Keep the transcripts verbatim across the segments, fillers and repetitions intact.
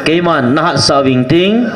Keiman nahatsah ving ting.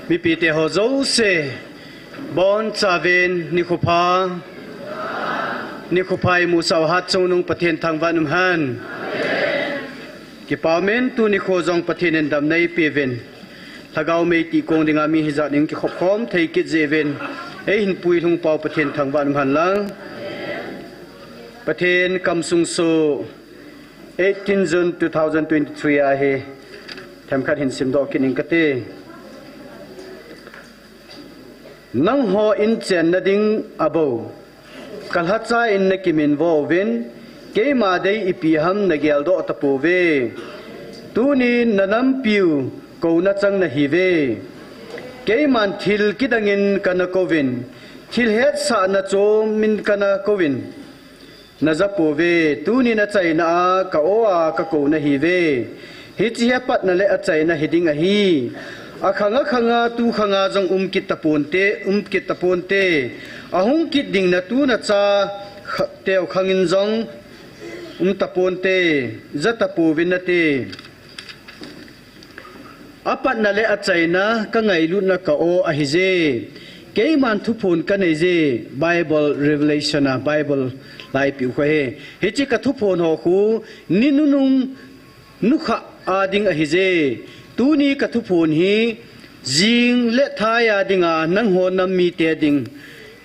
Mipite ho jouse, bonchauvin nikho pha, nikho pha imusah u hatchungnung Pathen thangvah in umhen. Kipah umin, tuni nikho jong Pathen in damna eipeuvin, lhagao mei tih kong dinga mi hijat in kikhop khom thei kit jeh uvin, eihin puilhung pau Pathen thangvah in umhen lang. Pathen kamsung soh, eighteen June two thousand twenty-three ahi, themkhat hin simdoh kit ing kate. Nangho in chenna ding abou, kalhacha in nakiminvo uvin, keima dei ipi ham nageldoh tapouve. Tuni nanampiu kouna chang nahiuve. Keiman thil kidangin kana kouvin, thil hetsahna chomin kana kouvin, najapouve. Tunin achaina a ka-o a kakou nahiuve. Hiche hi apatna le achaina hiding ahi. Akhang akhanga tukhanga jong um kit taponte, um kit taponte. Ahung kit ding natu nacha kha-, teu khangin jong um taponte. Jatapouvin nate. Apatna le achaina kangailutna ka-o ahije. Keiman thuphon kaneije, Bible Revelation a, Bible laipiu khu ahi. Hiche kathuphon ho khu ni nunung nukhah a ding ahije. Tuni kathuphon hi jing le thai a dinga nangho nam mite ding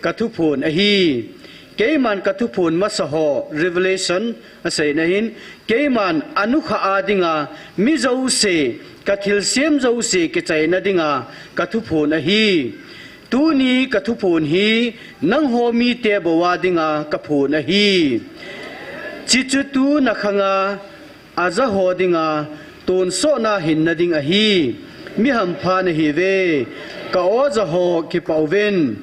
kathuphon ahi. Keiman kathuphon masa ho, Revelation aseina hin, keiman anukhah a dinga mi jouse, kathilsem jouse kichaina dinga kathuphon ahi. Tuni kathuphon hi nangho mite bou a dinga kaphon ahi. Chuche chu tu nakhanga ajaho dinga tonsotna hinna ding ahi. Mi hampha nahiuve. Ka-o jaho kipah uvin,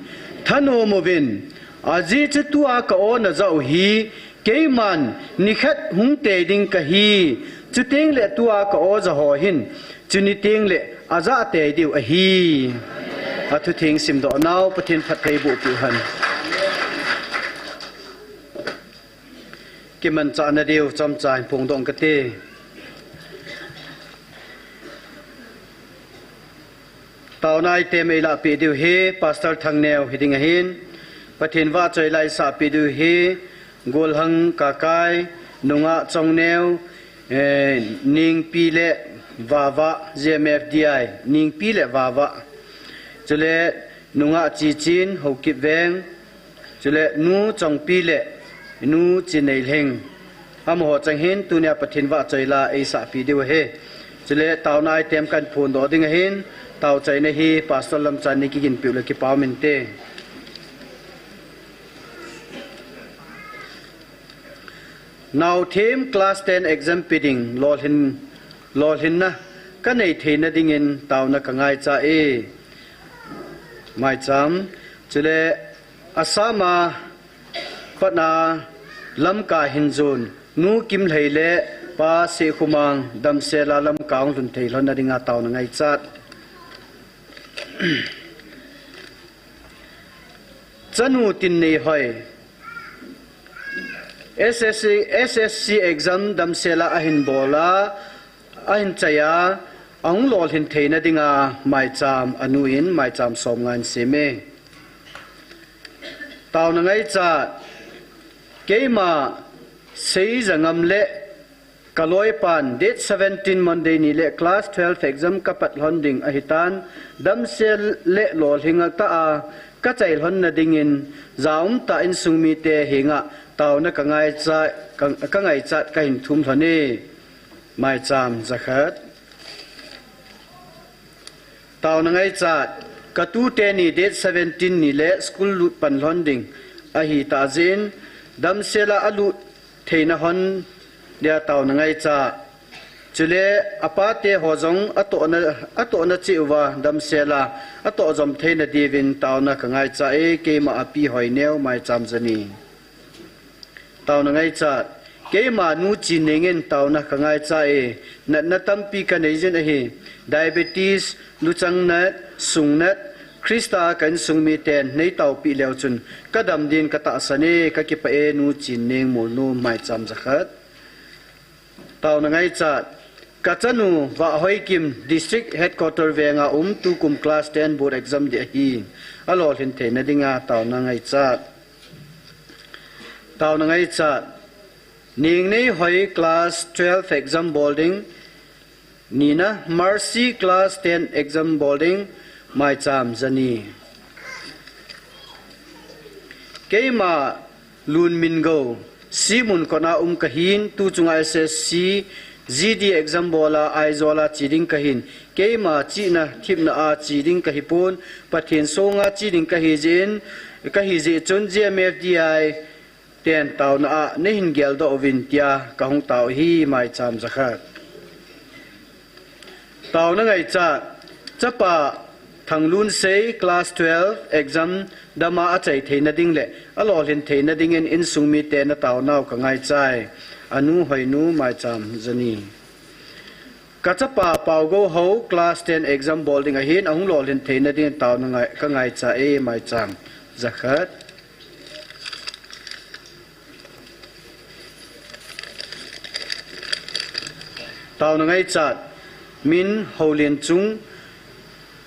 thanom uvin. Ajeh chu tua ka-o najah u hi keiman nikhat hung tei ding kahi. Chuteng le tua ka-o jaho hin chuni teng le ajah tei diu ahi. Athutheng simdoh nau Pathen phatthei boh peh hen. Kimanchahna diu chomcha hin phongdoh ing kate. Taona item eilahpeh diu hi Pastor Thangneo hiding ahin, Pathen vahchoi la eisahpeh diu hi Golhang Kakai, nungah Chongneo, eh, Ningpi le Vava, G M F D I, Ningpi le Vava. Chule nungah Chichin, Haokip Veng, chule nu Chongpi le nu Chineilhing. Amaho chang hin tunia Pathen vahchoi la eisahpeh diu ahi. Chule taona item kahin phondoh ding ahin, taochaina hi Pastor Lamchan in eikiginpeh u le kipah um inte. Naothem class ten exam pe ding lolhin, lolhinna kanei theina dingin taona kangaichat e. Maicham, chule Assam a patna Lamka hin jon, Nu Kimlhei le Pa Sehkhomang damsel a Lamka hung lhun thei lhonna dinga taona ngaichat. Chanu Tinneihoi, S S C, S S C exam damsel a ahin bol a, ahin chai a, ahung lolhin theina dinga maicham anu in maicham somnga in sem e. Taona ngaichat, keima Seijangam le kaloipan date seventeen Monday ni le class twelve exam kapat lhon ding ahitan, damsel le lolhing tah a kachai lhonna dingin jaum tah insung mite henga taona kangaichat, ka, kangaichat kahin thum lhon e. Maicham jakhat. Taona ngaichat, katute ni date seventeen ni le school lut pan lhon ding ahitah jeh in, damsel a alut theina lhon dia taona ngaichat. Chule apate ho jong atohna, atohna cheh uva damsel a atoh jom theina diuvin taona kangaichat e, keima Api Hoineo, maicham jani. Taona ngaichat, keima Nu Chinneng in taona kangaichat e, natna tampi kanei jin ahi, diabetes, luchang nat, sung nat, Christa ka insung miten neitaopeh leu chun kadam din katahsan e, kakipah e Nu Chinneng Molnom, maicham jakhat. Taona ngaichat, Kachanu Vahhoikim, District Headquarter Venga um, tukum class ten board exam ding ahi. Alolhin theina dinga taona ngaichat. Taona ngaichat. Ningneihoi class twelve exam bol ding. Nina Mercy class ten exam bol ding. Maicham jani. Keima Lunmingou, Simun kotna um kahin, tuchunga S S C, G D exam bola Aizawla che ding kahin. Keima chihna themna a che ding kahipon, Pathen songa che ding kahi jeh in, kahi jeh chun G M F D I ten taona a neihin geldoh uvin tia kahung tao ahi. Maicham jakhat. Taona ngaichat. Chapa Thanglunsei class twelve exam dama achai theina ding le alolhin theina dingin insung mite nataonau kangaichai. Anu Hoinu. Maicham jani. Kachapa Paugouhou class ten exam bol ding ahin, ahung lolhin theina dingin taona ngai, kangaichai. Maicham jakhat. Taona ngaichat. Min Houlianchung,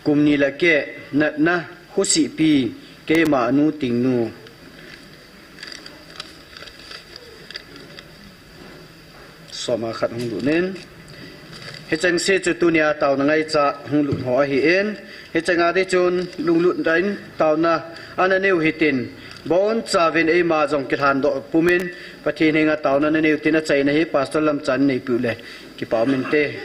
kum ni le keh, natna Khosihpi, keima anu Tingnu. Soma khat hung lut in. Hicheng se chu tunia taona ngaichat hung lut ho ahin. Hicheng a ding chun lunglut in taona ana neiu hitin. Bonchauvin eima jong kilhandoh pumin Pathen henga taona naneiu tin achaina hi Pastor Lamchan neipiu le kipa umin te.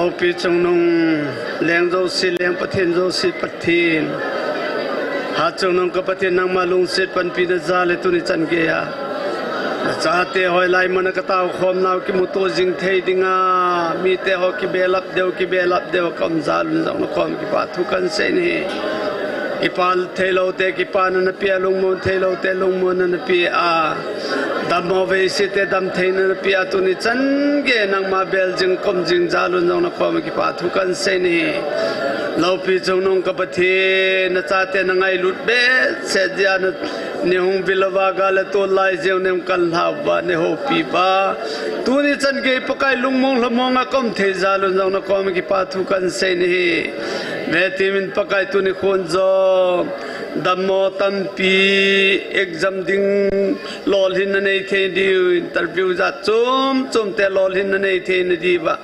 Loupi Chungnung, Leng jouse Leng, Pathen jouse Pathen. Hat Chungnung ka Pathen, nangma lungset panpina jal e tuni chan geiya nachate hoilai muna ka taokhom nau kimuto jing thei dinga, mite ho kibelap deu, kibelap deu ka um jal un jong nakom kipa thu kan sei in ahi. Kipa theilou te kipana napeh a, lungmon theilou te lungmonna napeh a, dammo veise te damtheina napeh a, tuni chan gei nangma bel jing kom jing jal un jong nakom kipa thu kan sei in ahi. Loupi Chungnung ka Pathen, nachate nangailut behseh jeh a, nei hung vil uva gal le tol lai jeng nem kan lhau va, nei houpi va. Tuni chan gei Pakai lungmong lhamong a ka um thei jal un jong nakom kipa thu kan sei in ahi. Vetiuvin Pakai, tuni khon jong dammo tampi, exam ding lolhinna nei thei diu, interview jat chom chom te lolhinna nei theina diuva,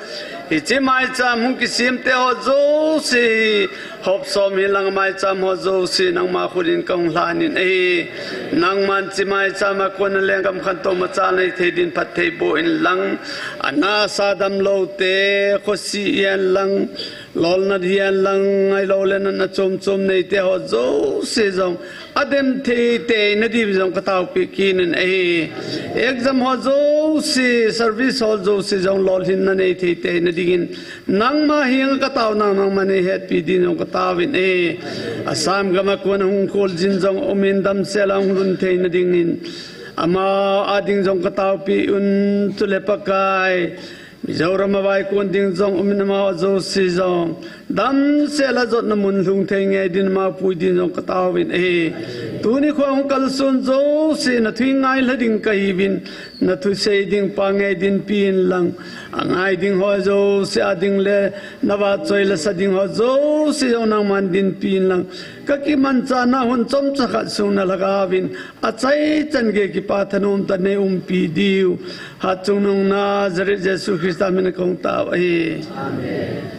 hiche maicham hung kisem te ho jouse, hop som hilang maicham ho jouse nangma khut in ka hung lhan in ahi. Nangman hiche maicham a kona lenggam khantou machal nei thei din phatthei boh in lang, ana sa damlou te, khosih hihen lang, lolna hihen lang, ahilouleh natna chom chom nei te ho jouse jong adem thei teina diuvin jong ka taopi kit in ahi. Exam ho jouse, service ho jouse jong lolhinna nei thei teina dingin nangma henga ka tao, nang, nangman nei hetpi din jong ka taovin ahi. Assam gam a kona hung kholjin jong umin, damsel a hung lhun theina dingin, ama a ding jong ka taopi un, chule Pakai, Mizoram a vaikon ding jong umin, amaho jouse jong damsel a jotna mun lhung thei ngei din, ama pui din jong ka taovin ahi. Tuni kho hung kalson jouse nathu ngailha ding kahiuvin, nathu sei ding pa ngei din pen lang, angai ding ho jouse a ding le navahchoi lasa ding ho jouse jong nangman din pen lang, ka kimanchahna hun chomcha khat sung na lhagaovin achaichan gei kipa thanom tah nei umpi diu, Hat Chungnung Nazareth Jesu Christa min a ka hung tao ahi. Amen.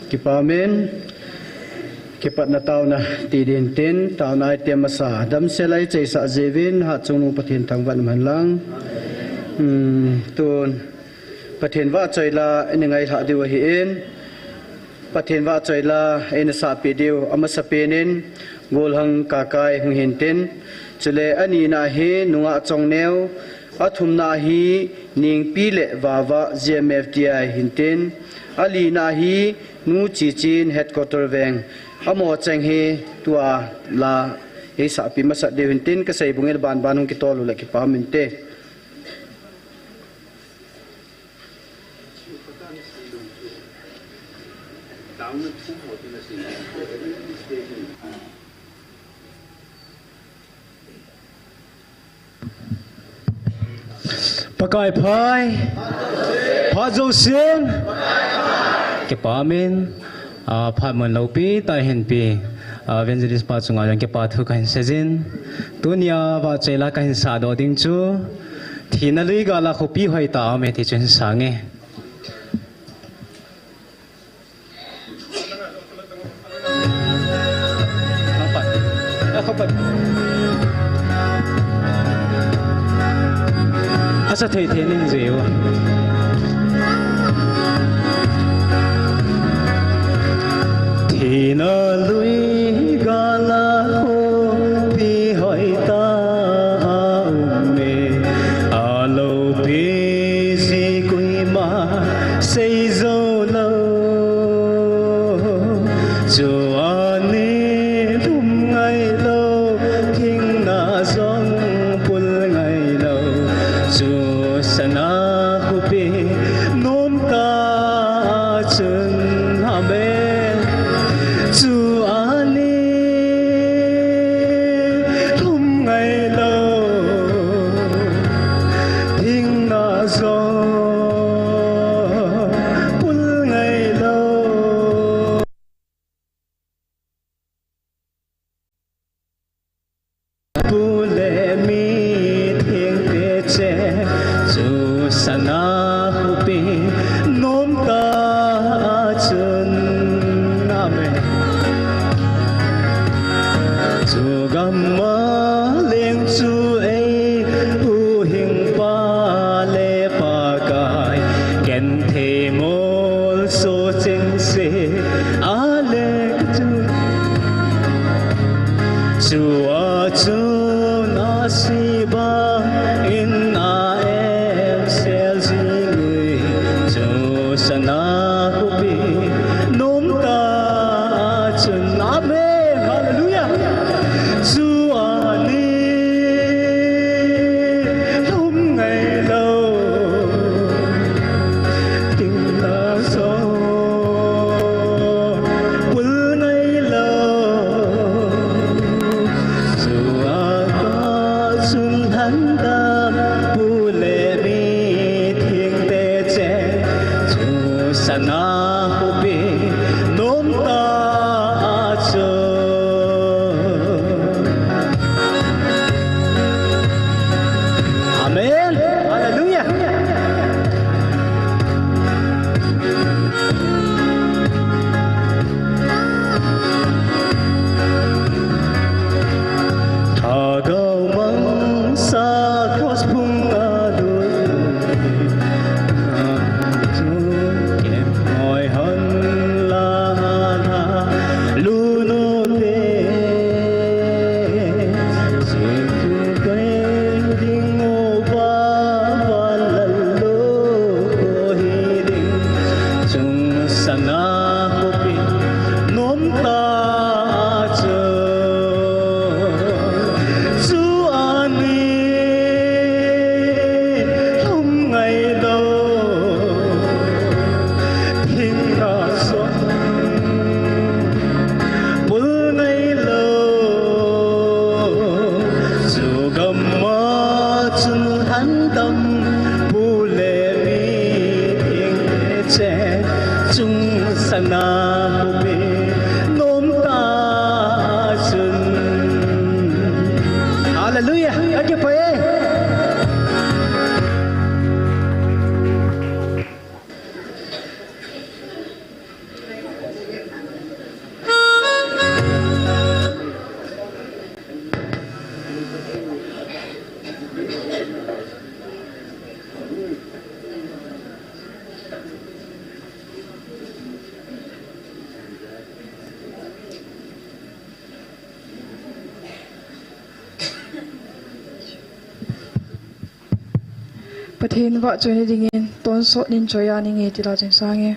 Kipa umin, kipatna taona ti ding tin, taona item masa, damsel a ichaisah jeh uvin, Hat Chungnung Pathen thangvah in um hen lang. Hmm, tun, Pathen vahchoi la, i ngailhah diu ahin, Pathen vahchoi la, eina sahpeh diu, amasapen in, Golhang Kakai hung hin tin, chule anina hi, Nungah Chongneo, athumna hi, Ningpi le Vava G M F T I hin tin, alina hi, Nu Chichin Headquarter Veng, amaho cheng hi, tua la, eisahpeh masat diu hin tin, kasei bung in banban hung kitol u le kipa um inte. Pakai pha, phat jousen. Kipa umin, ah, phat mun loupi tah hinpe, ah, Evangelist pa chunga jong kipa thu kahin seijin. Tunia vahchoi la kahin sahdoh ding chu, Thina lui gal a khopi hoitah a um e ti chu hin sang e. Asa thei thei nin jui u. Thina lui gal a khopi hoitah a um e, aloupi jeh koima sei jou lou. Chua ni lum ngai lou, thingna jong pul ngai lou. Chu sana khopi nomtah a chun amen. Chua Tua chun a si bang in a em sel jing ui, chu sana hupi nom ta a chun. Amen. Hallelujah. Chu a ni lum ngai lo. Ting na so pul ngai lo. Chu a ka chun han ta pu le mi thing te che. Chu sana hupi nom ta a chu. Amen. Hallelujah. Thagau mang sa cross phung a lut. Kem hoi hon la na lu nu te. Sing tu keng ding o ba ba la lo ko hi ding. Chung sana hupi nom ta chu. Chu a ni lum ngai lo. Thing na so pul ngai lo. Chu gam a chun han tam pu le mi thing te che. Chung sana hupi nom ta chun. Hallelujah. Ka kipah e. Pathen vahchoina dingin tonsot in choi-a ning e ti la chun sang e.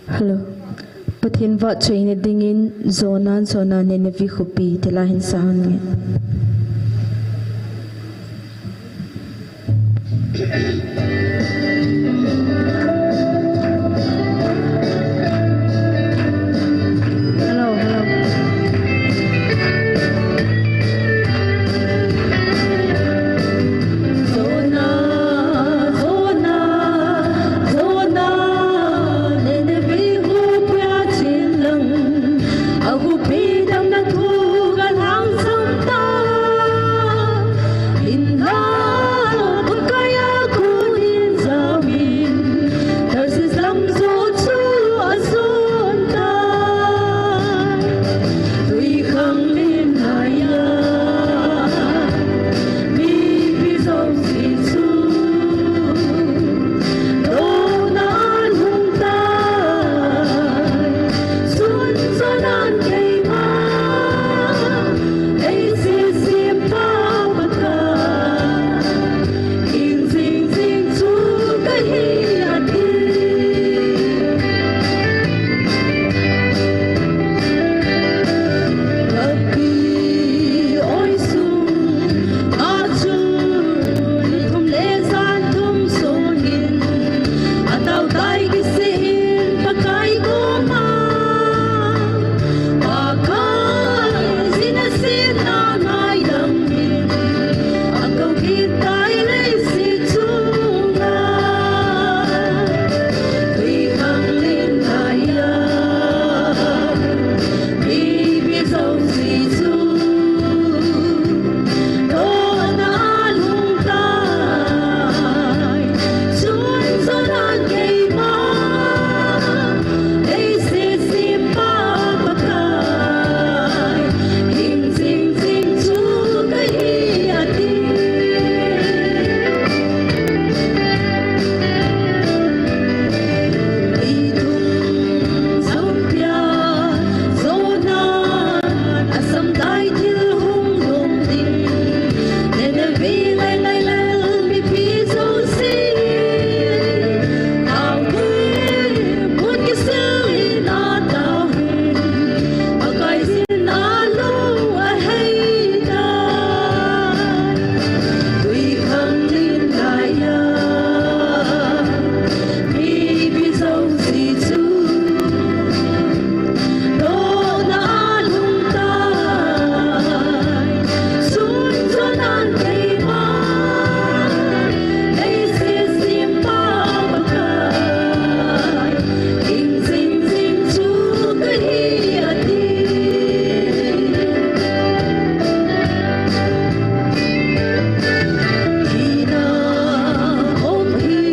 Hello. Pathen vahchoina dingin Jonah, Jonah, Nineveh khopi, ti la hin sa hon nge. Hello, hello. Jonah, Jonah, Jonah, Nineveh khopi a chen lang. Akhopi damna thu kahin seitan. Hinla, Pakai a kon in jamin, Tarshish lam joh chu ajon tai. Twikhanglen laiya, mipi jouse chu douna a lhung tai. Chun Jonah in keima, eisem sempa Pakai, hing jing jing chu kahi, ati. Kapi oi sung a chu ni thum le jan thum sung in, atao tai kisih in Pakai koma, Pakai jin a sihna ngaidam in, akou kit tai leiset chunga. Twikhanglen laiya, mipi jouse chu douna a lhung tai. Chun Jonah in keima, eisem sempa Pakai, hing jing jing chu kahi, ati. Ni thum jong pia Jonah in asam tai thil hung lhung ding. Nineveh lailai lal mipi jouse, taote, put kisil in atao in, Pakai jin a lung ahei tai. Twikhanglen laiya, mipi jouse chu douna a lhung tai. Chun Jonah in keima, eisem sempa Pakai, hing jing jing chu kahi, ati. Thina hung hi,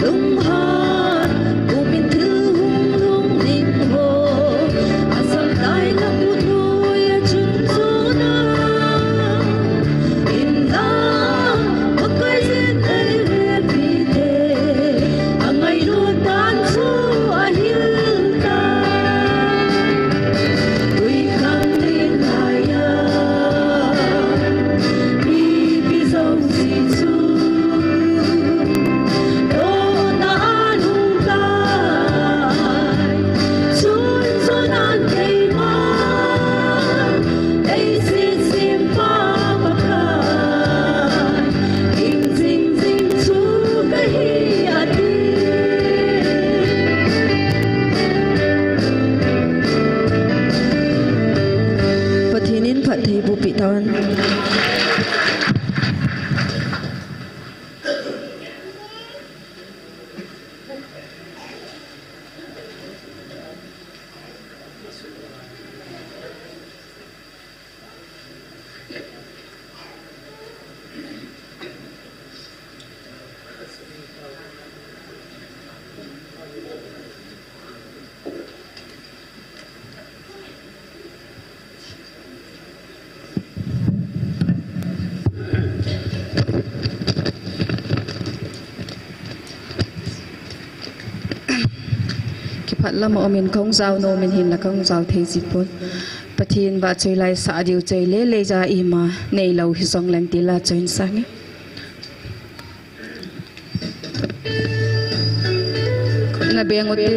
lunghan, kumin thil hung lhung ding ho, asam tai lhang ut noi a chun Jonah in la, Pakai jin a le mipite, angailut dan chu ahil tai. Twikhanglen laiya, mipi jouse chu douna a lhung tai. Chun Jonah in keima, eisem sempa Pakai, hing jing jing chu kahi, ati. Pathen in phattheiboh peh tahen. Kipah lam a um in kahung jao nom in hinlah kahung jao thei ji pon. Pathen vahchoi lai sah diu choi le leija ima neilou hijong leng ti la choi in sang e. Na beng ute.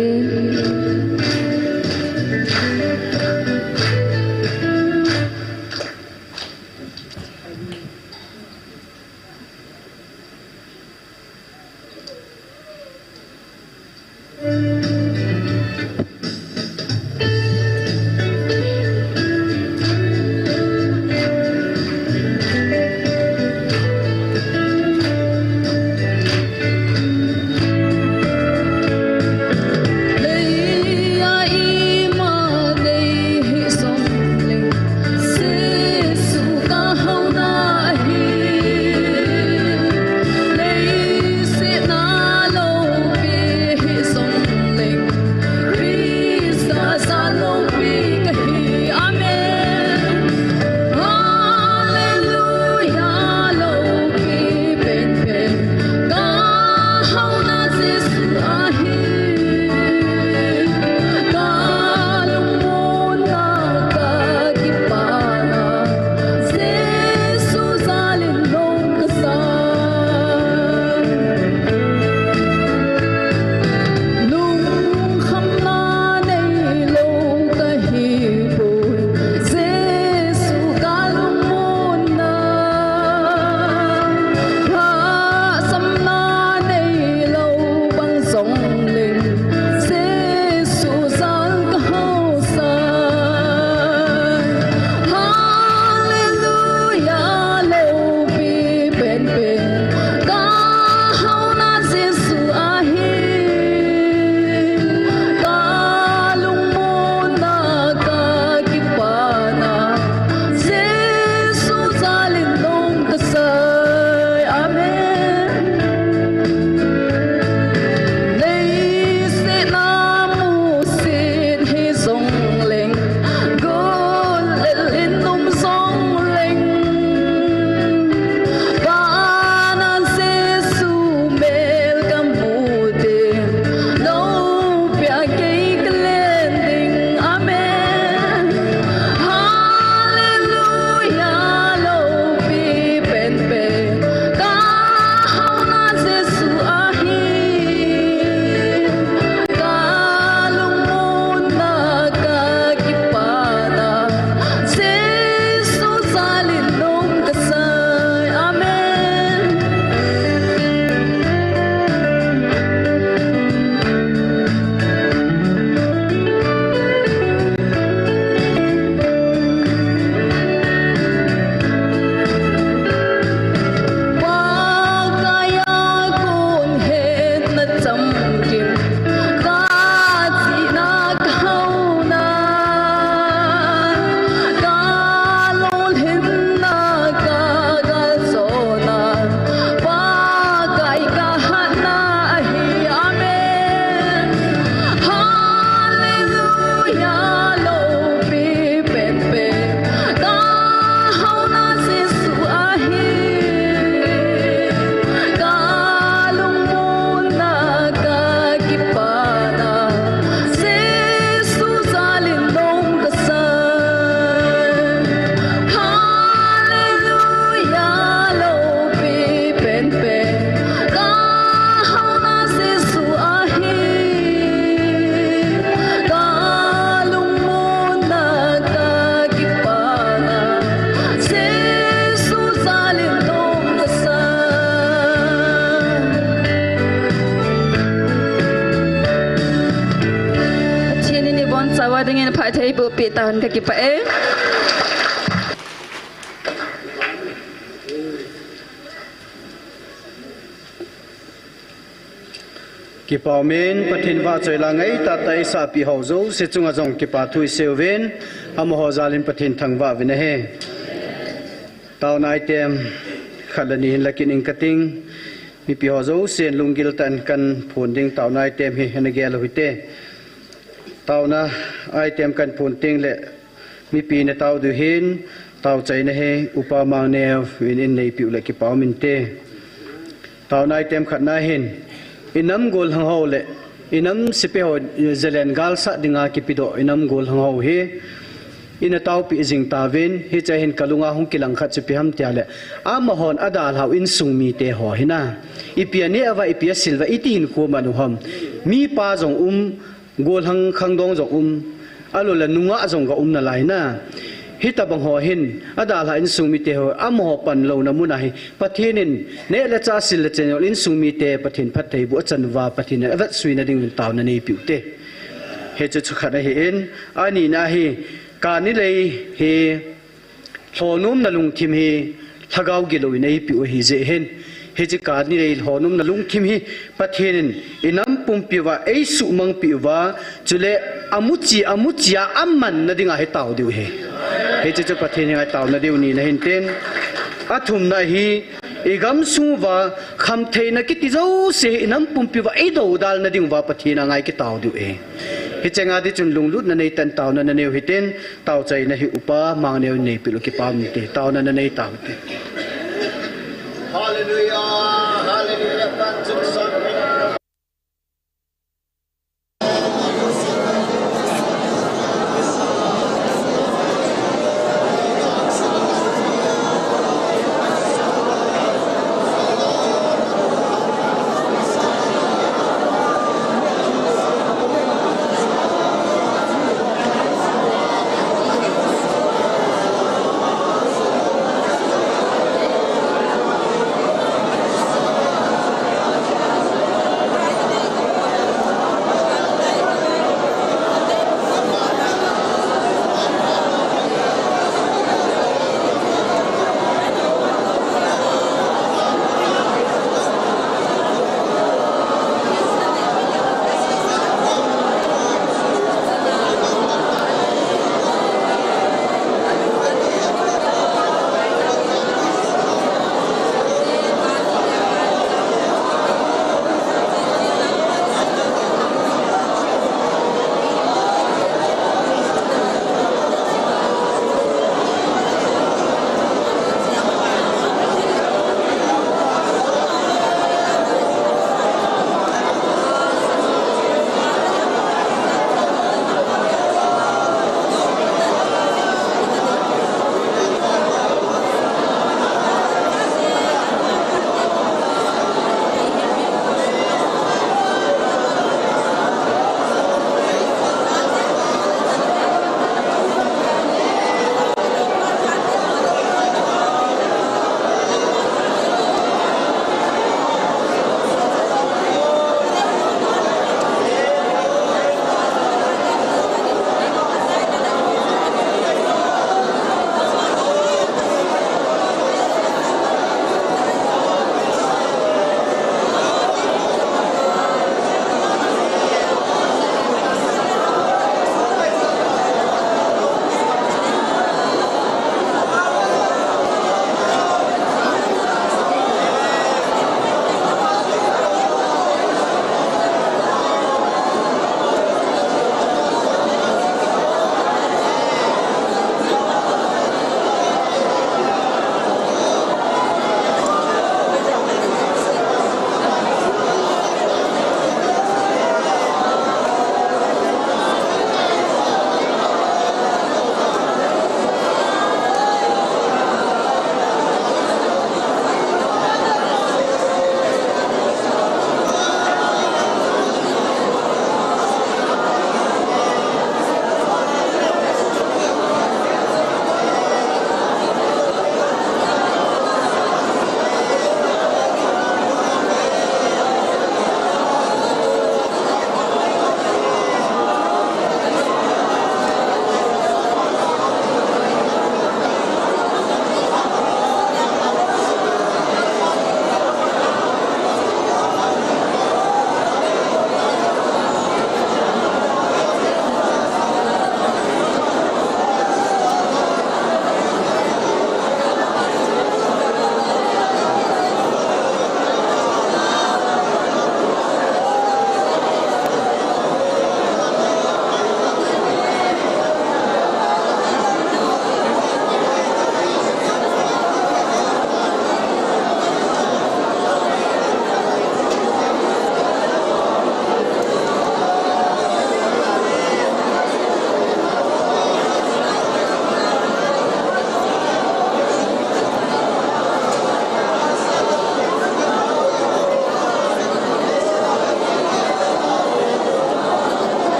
Pathen in ibonchauva dingin phatthei boh peh tahen, kakipah e. Kipah umin, Pathen vahchoi la ngai tahtah isahpeh ho jouse chunga jong kipa thu isei uvin, amaho jal in Pathen thangvah uvin ahi. Taona item khat le ni hin la kit ing kating, mipi ho jousen lunggil tah in kahin phon ding taona item hi ana gel u hite. Taona item kahin phon teng le mipi na tao diu hin, taochaina hi Upa Mangneo in eihin neipeh u le kipa umin te. Taona item khatna hin, inam gollhang ho le inam sepai ho, zalen galsat dinga kipedoh inam gollhang ho hi Ina taopi jing tauvin, hiche hin kalunga hung kilang khat chu ipi ham tia le, amahon adalhau insung mite ho hi na, ipi aneh uva, ipi asil uva, iti hinkho aman u ham. Mipa jong um, golhang khangdong jong um, alou le nungah jong ga um nalai na. Hitobang ho hin, adalhau insung mite ho, amaho panlouna mun a hi, Pathen in, neh le chah sil le chen jong insung mite, Pathen phattheiboh achan uva, Pathen in avetsui nading un taona neipiu te. Hiche chu khat ahin, anina hi, kani lei hi, lhonomna lungthim hi, lhagao gilou in eipeu ahi jeh hin. Hiche kani lei lhonomna lungthim hi, Pathen in, inam pumpi uva, eisuhmang peh uva, chule amuchi, amuchi a aman nading a hi tao diu ahi. Hiche chu Pathen henga taona diu nina hin tin. Athumna hi, igamsung uva, khamtheina kiti jouse hi inam pumpi uva, eidoudal nading uva, Pathen anga ikitao diu ahi. Hiche nga di chun lunglutna neitah in taona naneiu hitin, taochaina hi upa Mangneo in neipeh u kipah um te, taona nanei tau hite. Hallelujah, hallelujah.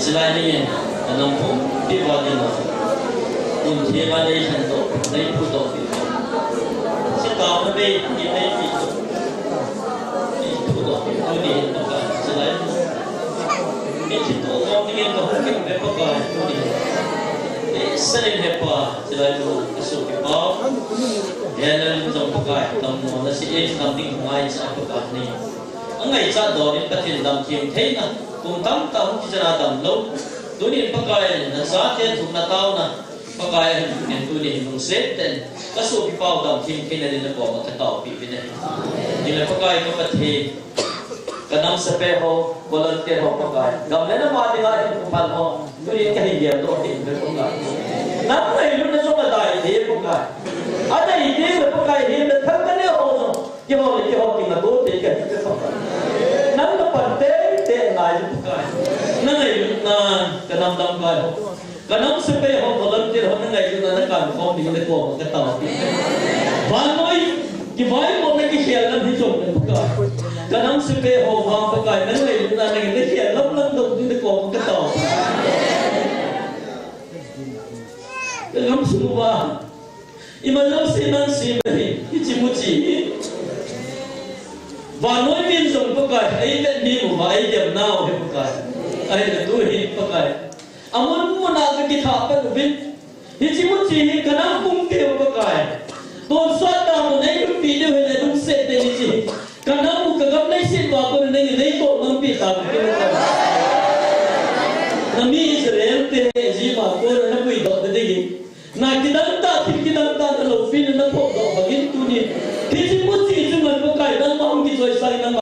Chulai ni, ka nam pumpi uva dinga, kum thima nei lhen doh, nei phu doh pi. Chutah na bei, ki nei pi doh. Nei phu doh pi, tuni hin Pakai, chulai ni. Nei phu doh khom dingin ka hung kit uve Pakai, tuni hin. Nei sa in he Pa, chulai ni, ka sopi pa. He na lim jong Pakai, tam mo na si e, tam ding ngai cha Pakai ni. Angaichat doh in Pathen damthiem theina, kum tamtah hung kichen a damlou. Tunin Pakai, na chate thumna taona, Pakai, ahin tunin tuni hin lungset tah in, ka sopi pau damthiem theina din na koma ka taopi uve. Hinla Pakai ka Pathen, ka nam sepai ho, volunteer ho Pakai, gam le nam a dinga hin pal ho, tunin ka hin geldoh thei uve Pakai. Nang ngailutna jong adei thei Pakai. Adei thei le Pakai hin na thang ka le ho jong. Kihol le kihol kingaito te kahi uve Pakai. Nang na pan teitei ngai uve Pakai. Na ngailutna ka nam lamkai ho, ka nam sepai ho, volunteer ho na ngailutna na kan khom ding na koma ka taopi. Vannoi, kivaimona kikhel lam hi jong le Pakai. Ka nam sepai ho vang Pakai na ngailutna na kikhel lam lam dong ding na koma ka taopi. Ka nam sung uva Imajouse nang sem ahi, hiche muchi hi. Vannoi min jong Pakai, eivet mi uva, eidem nau hi Pakai. Ahinla tu hi Pakai. Amun mun a ka kithah pan uvin. Hiche muchi hi ka nam pumpi u Pakai. Tonsot tah mun eilut pi diu hile lungset tah in hiche hi. Ka nam u ka gam leiset uva kon nangin neitoh ngam pi tauve Pakai. Na mi Israel te hi Egypt a kon na puidoh ding in. Na kidang tah, thil kidang tah na loupina na thoh doh bangin tuni. Hiche muchi chunga Pakai nangma hung kichoisang in nangma.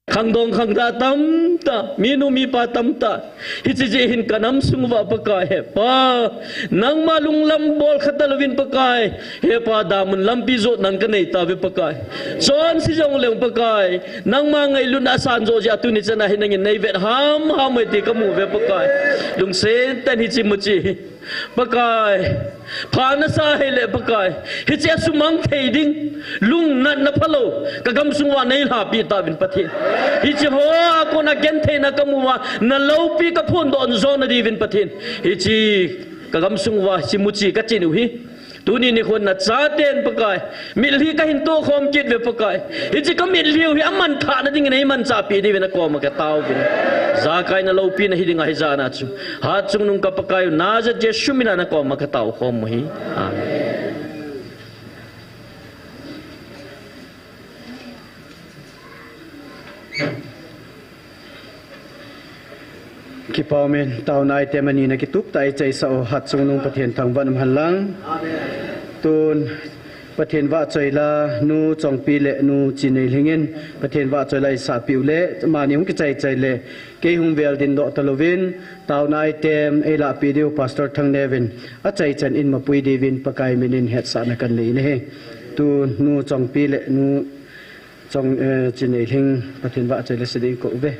Khangdong khangtah tamtah, minu mipa tamtah. Hiche jeh hin ka nam sung uva Pakai he Pa. Nangma lunglam bol kha talouvin Pakai. He Pa, damun lampi jot nang ka nei tauve Pakai. Chonse jong leng Pakai. Nangma ngailutna asan jo jeh a tuni chan a hi nangin nei vet hamham uve ti ka mu uve Pakai. Lungset tah in hiche muchi hi. Pakai, pha nasa hile Pakai, hiche a sumang thei ding, lungnatna phalou, ka gamsung uva nei lhapi tauvin Pathen. Hiche ho a kona gentheina ka mu uva, na loupi ka phondoh jo na diuvin Pathen. Hiche ka gamsung uva, hiche muchi ka chin u hi. Tuni nikhon na chaten Pakai, mitlhi ka hin tohkhom kit uve Pakai. Hiche ka mitlhi u hi amanthah na dingin eimanchahpi diuvin na koma ka taovin. Jakaina loupina hi ding ahi jeh a chu. Hatchungnung ka Pakai u, Nazareth Jesu mina na koma ka taokhom u hi. Amen. Kipa umin, taona item ani na kitup tah a ichaisah u Hatchungnung Pathen thangvah in umhen lang. Tun Pathen vahchoi la, Nu Chongpi le Nu Chineilhing in Pathen vahchoi la eisahpeh u le, amani hung kichai chai le, kei hung vel dingdoh talouvin, taona item eilahpeh diu Pastor Thangneo vin achaichan in mapui diuvin Pakai min in hetsahna kanei in ahi. Tun Nu Chongpi le Nu Chong, eh, Chineilhing Pathen vahchoi la sei ding kou ve.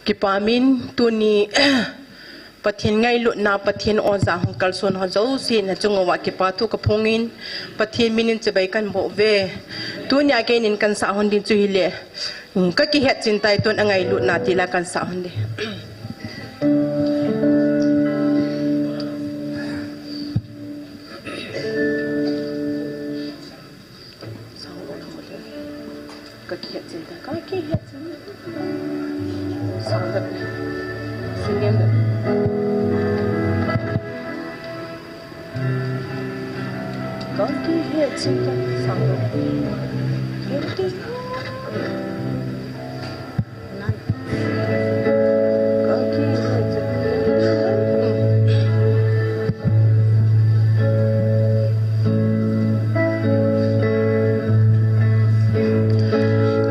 Kipa umin, tuni Pathen ngailutna, Pathen oja hung kalson ho jouse na chung uva kipa thu ka phongin, Pathen min in chibai kan boh uve. Tunia keinin kan sah hon ding chu hile, um, Ka kihet chin tai tun angailutna ti la kan sah hon ding. Ka kihet chin ta, ka kihet chin ta. Sang da. Singen da. Ka kihet chin ta, sang da. Kihet chin ta.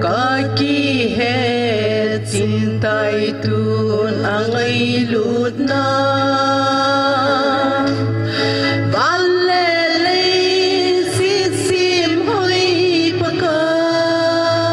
Ka kihet chin tai tun angailutna. Van le lei sisim hoi Pakai.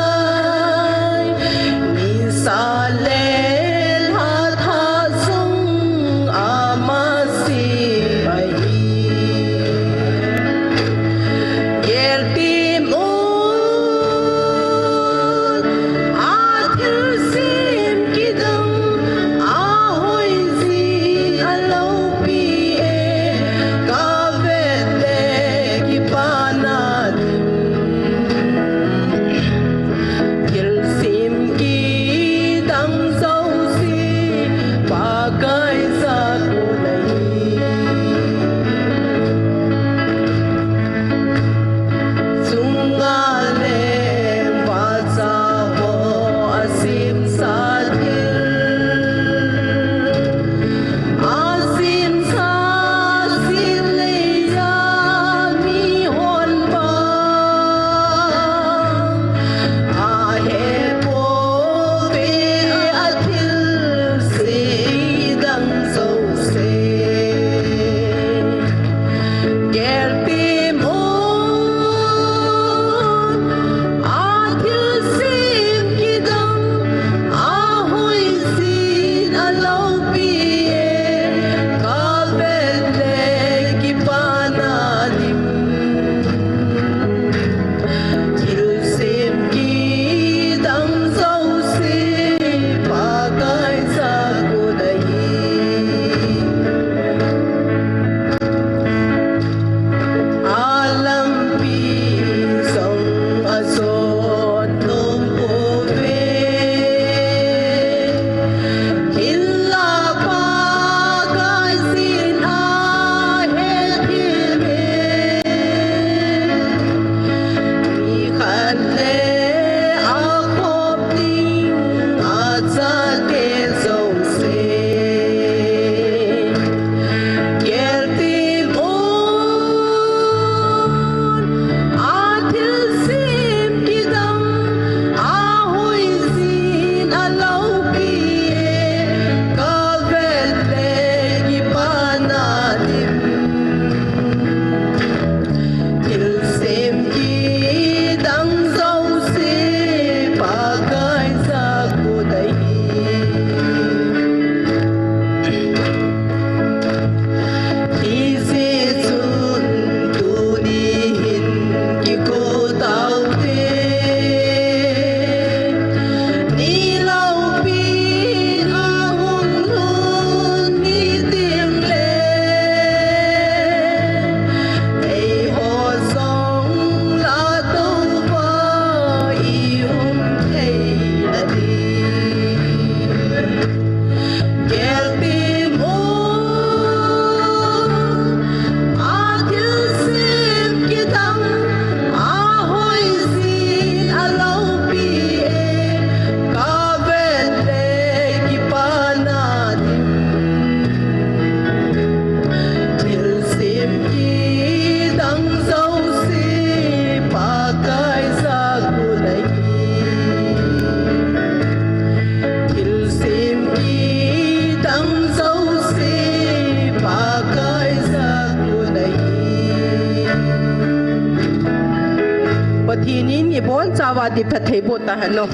Bonchauva diphatthei boh tahen o.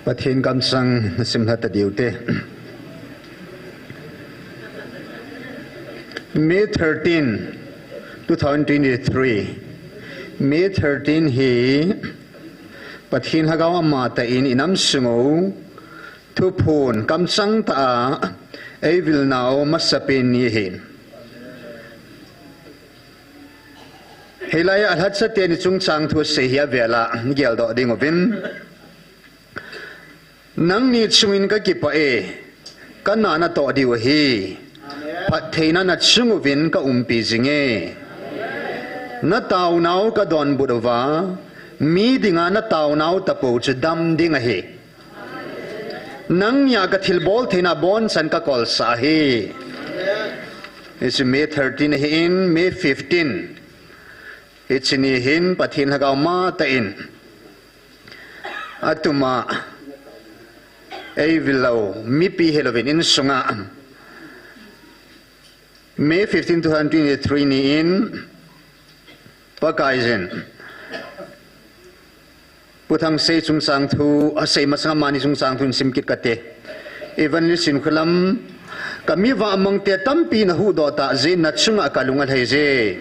Pathen kamsang nasim lha ta diu te. May thirteen, two thousand twenty-three. May thirteen hi Pathen Lhagao amatah in inam sung u thuphon kamsang tah a eivil nau masapen ni ahi. Hilai a lhacha teni chungchang thu asei hi avel a geldoh ding uvin. Nangni chungin kakipah e, kana natoh diu ahi. Phattheina nachung uvin kaumpi jing e. Nataonau kadonbut uva, mi dinga nataonau tapou chu dam ding ahi. Nangnia kathilbol theina bonchan kakolsah ahi. Hichu May thirteen ahin, May fifteen. Hiche ni hin Pathen Lhagao matah in atuma eivil lou mipi hilouvin insunga May fifteen, two thousand twenty-three ni in Pakaiyin Pu Thangsei chungchang thu asei masanga amani chungchang thu in sim kit kate. Evangelist in khulam, kami vahmang te tampi nahuhdoh tah jeh in nachunga kalung alhai je.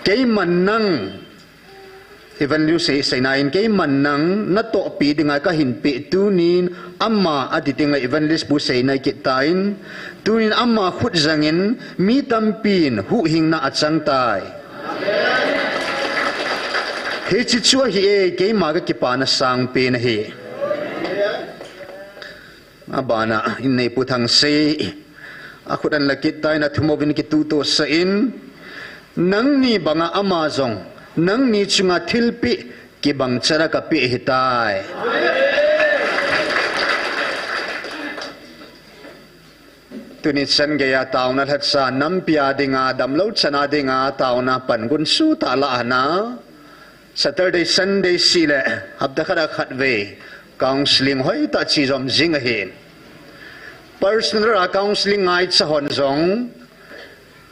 Keiman nang, Evangelist sei, seina in keiman nang natohpi dinga kahin peh tunin ama ati tengle Evangelist pu seina kit tan, tunin ama khut jangin mi tampin huhhingna achang tai. Hiche chu ahi e, keima kakipana sangpen ahi. Abana in nei Pu Thangsei akhut ahin la kit tan, athum uvin kituhtohsah in, nangni banga ama jong nangni chunga thilpeh kibang chara kapeh ahitai. Tuni chan geiya taona lhacha, nampi a dinga, damlou chana dinga taona pan gunchu tah lah ana, Saturday, Sunday seh le hapta khat a khat vei counseling hoitah chi jom jing ahin. Personal a counseling ngaicha hon jong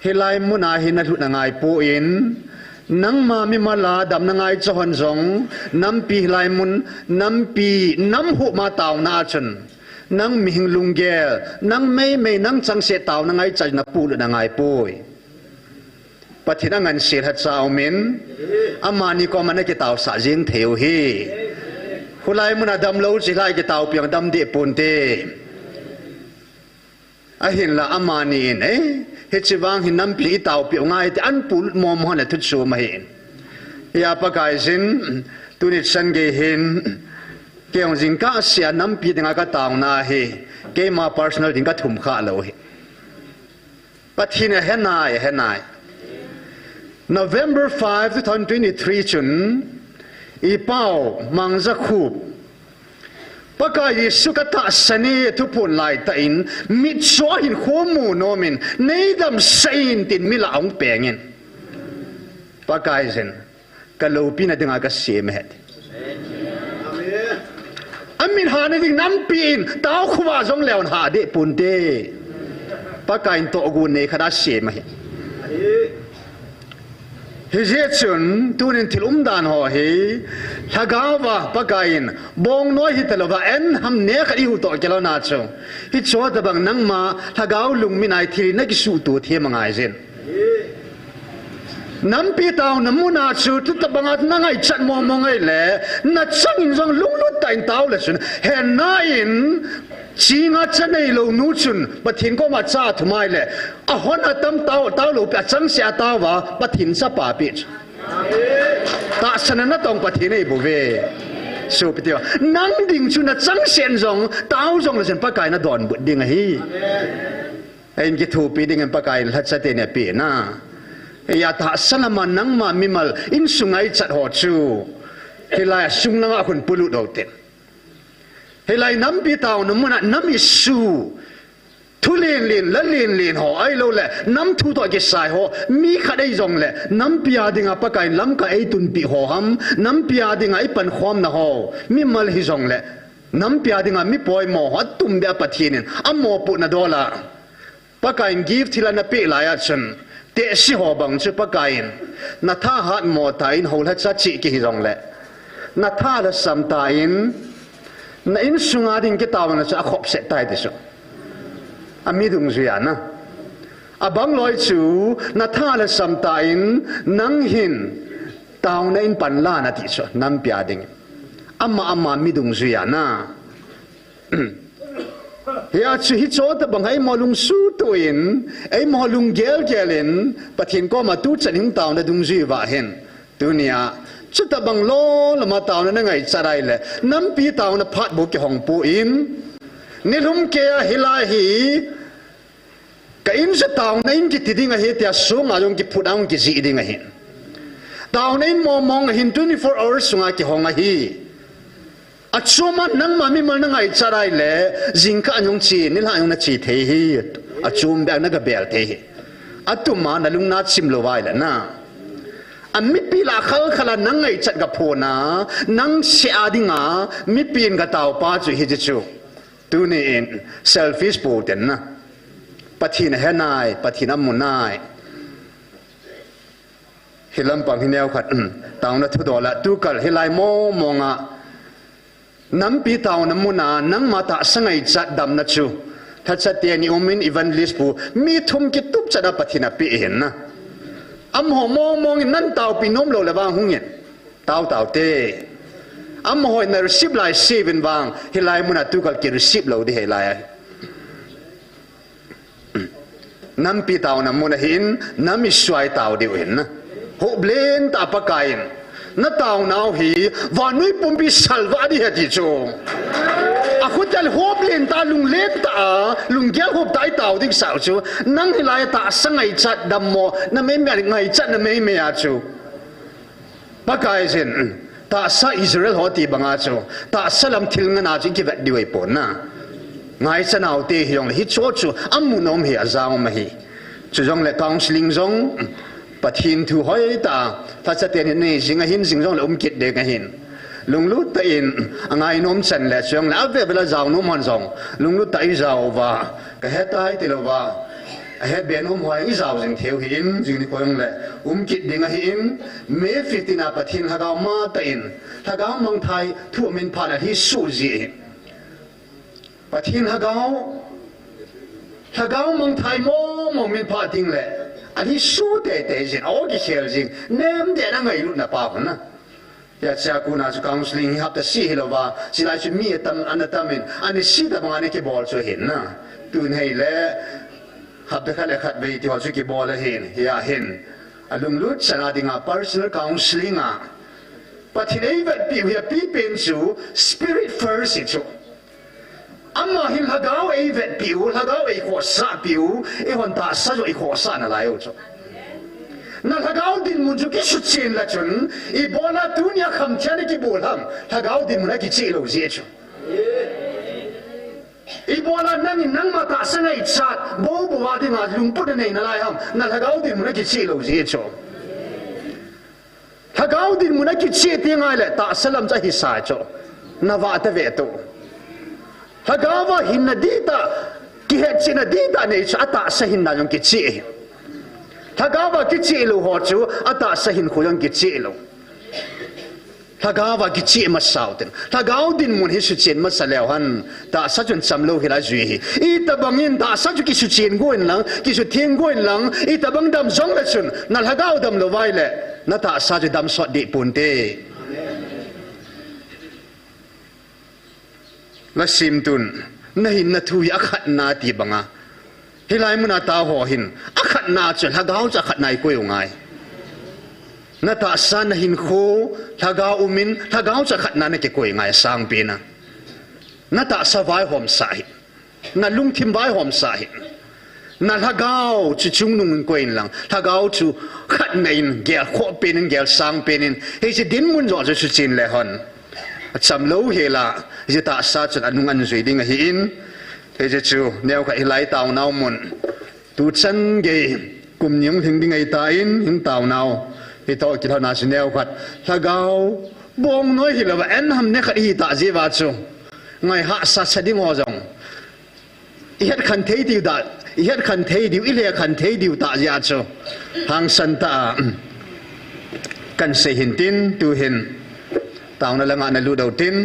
hilai muna hin nalut nangai poi, nangma mimal a damna ngaicha hon jong nampi hilai mun, nampi nam huhma taona a chun nang mihem lunggel, nang meimei, nang changseh taona ngaicha napuilut nangai poi. Pathen angansea lhacha umin, amani koma nakitaosah jing thei u ahi. Hulai muna damlou chu hilai kitaopi a dam deh ponte. Ahinla amani in, eh, hiche vang hin nampi itaopi u ngai te, ahin puilut mong mong le thu chu ahi. Hia Pakaiyin, tuni chan gei hin, kei jong jingkah sea nampi dinga kataona hi, keima personal ding kathum kha lou ahi. Pathen in ahenai, ahenai. November five, two thousand twenty-three chun, ipau Mangjakhup, Pakai Jesu katahsan e thuphon laitah in, mitcho a hin khomu nomin, neidamsah in tin mi lah a ahung pengin. Pakaiyin, kaloupina dinga kasem ahi. Amit hahna ding nampi in, tao khovah jong leu hah deh ponte. Pakaiyin tohgon nei khat asem ahi. Hijeh chun, tunin thil umdan ho hi, lhagao va Pakaiyin, bongnoi hitalouva, en ham ne khat ihuhtoh kei louna chu. Hicheho tobang nangma, lhagao lungmin a thil nakisuhtoh them angaijin. Nampi taona muna chu, tu tobanga nangaichat mong mong ahile, nachangin jong lunglut tah in tao le chun, hena in, chinga cha neilou nu chun, Pathen koma cha athum ahile, ahon atam tao, tao lou pi, achangseh a taova, Pathen chapa pi chu. Tahsan a natong Pathen eibouve. Sopi teho, nang ding chu nachangseh in jong, tao jong le chun Pakai nadonbut ding ahi. Ahin kithopi dingin Pakaiyin lhacha teni apeh na. Hia tahsa lama nangma mimal insung ngaichat ho chu, hilai a sung langa khun puilut u hite. Hilai nampi taona muna nam issue, thu lenlen, la lenlen ho, ahilouleh nam thu toh kisai ho, mi khat ahi jongleh, nampi a dinga Pakaiyin lamkai eitunpeh ho ham, nampi a dinga ipankhomna ho, mimal hijongleh, nampi a dinga mi poimo ho, atumbeh a Pathen in amopohna dol a Pakaiyin gift thil anapeh laiya chun, tehse ho bang chu Pakaiyin, natha hatmo tan houlhacha cheh kihi jongleh, natha lhasam tan, na insunga ding kitaona chu akhopset tai ti chu. Ami dungjuiya na. Abang loi chu, natha lhasam tan, nang hin taona in panla nati chu, nampi a ding. Ama ama mi dungjuiya na. Hia chu hiche tobang a eimo lungsuhtoh in, eimo lunggelgel in, Pathen koma tuchan hung taona dungjui uva hin. Tunia, chutobang lolama taona nangaichat ahileh, nampi taona phat bou kihong poi. Nilhum keiya hilai hi, ka in chu taona in kiti ding ahi tia sunga jong kiphut a hung kijih ding ahi. Taona in mongmong ahin twenty-four hours sunga kihong ahi. Achom a nangma mimal nangaichat ahileh, jingkah jong che, nilhah jong nache thei hi. Achom beh a nagabel thei hi. Atum a nalung nachim lou ahileh na. Amipi lah khalkhal a nangaichat gaphona, nang seh a dinga, mipi in gataopa chu hiche chu. Tuni in selfish pouten na. Pathen ahenai, Pathen amunai. Hilampang hi neokhat, taona thudol a, tukal hilai mongmong a. Nampi taona muna, nangma tahsa ngaichat damna chu. Lhacha teni umin evangelist pu, mi thum kitup chat a Pathen in apeh ahin na. Amaho mongmong in nang taopi nomlou le vang hungin. Tao taote. Amaho in na receive lai seuvin vang, hilai muna tukal ki receive lou ding hilai a. Nampi taona muna hin, nam issue a itao diu hin na. Hop lentah a Pakaiyin. Nataonau hi, vannoi pumpi salvah ding ahi ti chu. Akhutel hop lentah a, lunglentah a, lunggel hop tah a itao ding sah chu. Nang hilai tahsa ngaichat dammo, nameimei ngaichat nameimei a chu. Pakaiyin, tahsa Israel ho ti banga chu, tahsa lam thil ngana chu kivet diu ahipon na. Ngaichat naute hijongleh, hiche chu amun um hi, ajang um ahi. Chujongleh counseling jong, Pathen thu hoitah a, lhacha teni nei jing ahin, jing jongleh um kit ding ahin. Lunglut tah in, angainom chan leh, chujongleh, aveve la jao nom hon jong, lunglut tah in jao uva, kahetai tilouva. Ahetbe nom ho ijao jing theiu ahin, jing nikho jongleh, um kit ding ahin, May fifteen a Pathen lhagao matah in, lhagao mangthai thu amin phat a lhi suh ji ahi. Pathen lhagao, lhagao mangthai mongmong min phat tengleh, alhi suh teitei jin, a-o kikhel jing, nemden a ngailutna pa hon na. Hiche a kona chu counseling hi hapta seh hilouva, chulai chu mi atam, ana tam in, ani seh tobang a ana kibol chu ahin na. Tun hileh, hapta khat le khatvei tiho chu kibol ahin, hia hin. Alunglut chan a dinga personal counseling a. Pathen in eivetpiu hi apipen chu, spirit first hi chu. Ama hin lhagao eivetpiu, lhagao eikhohsahpiu, eihon tahsa joh eikhohsah nalaiu chu. Na lhagao dinmun chu kisuchen leh chun, ibola tunia khamthei a nakibol ham, lhagao dinmun a kicheh lou jeh chu. Ibola nangin nangma tahsa ngaichat, boubou a dinga lungput nanei nalai ham, na lhagao dinmun a kicheh lou jeh chu. Lhagao dinmun a kicheh teng ahileh, tahsa lam chu ahisah chu. Navah tave tu. Lhagao a hinna dihtah, kihetchetna dihtah nei chu atahsa hinna jong kicheh ahi. Lhagao a kicheh lou ho chu atahsa hinkho jong kicheh lou. Lhagao a kicheh masau tin. Lhagao dinmun hi suchen masa leu hen, tahsa chun chamlou hila jui ahi. Itobang in tahsa chu kisuchen go inlang, kisutheng go inlang, itobang dam jongleh chun, na lhagao damlou uva ahileh, na tahsa chu damsot deh ponte. Lasemtun, nahinna thu hi akhatna ti banga. Hilai muna tao ho hin, akhatna chu, lhagao chu akhatna ikoi u ngai. Na tahsa, na hinkho, lhagao umin, lhagao chu akhatna nakikoi ngai sangpen a. Na tahsa vaihomsah hih. Na lungthim vaihomsah hih. Na lhagao chu chungnung in koi inlang. Lhagao chu khatna in, gelkhoh pen in, gelsang pen in. Hiche dinmun joh chu suchen leu hen. Acham louhel a, hiti tahsa chun anung anjui ding ahin, hiche chu neokhat hilai taonau mun tuchan gei kum ni hung lhing ding ahitan, hung taonau hitoh kilhona chu neokhat lhagao bongnoi hilouva, en ham ne khat hita jeh uva chu ngai hahsa sa ding ho jong ihet khen thei diu tah, ihet khen thei diu, ile khen thei diu tah jeh a chu hangsan tah a kahin sei hin tin, tuhin taona langa nalut u tin.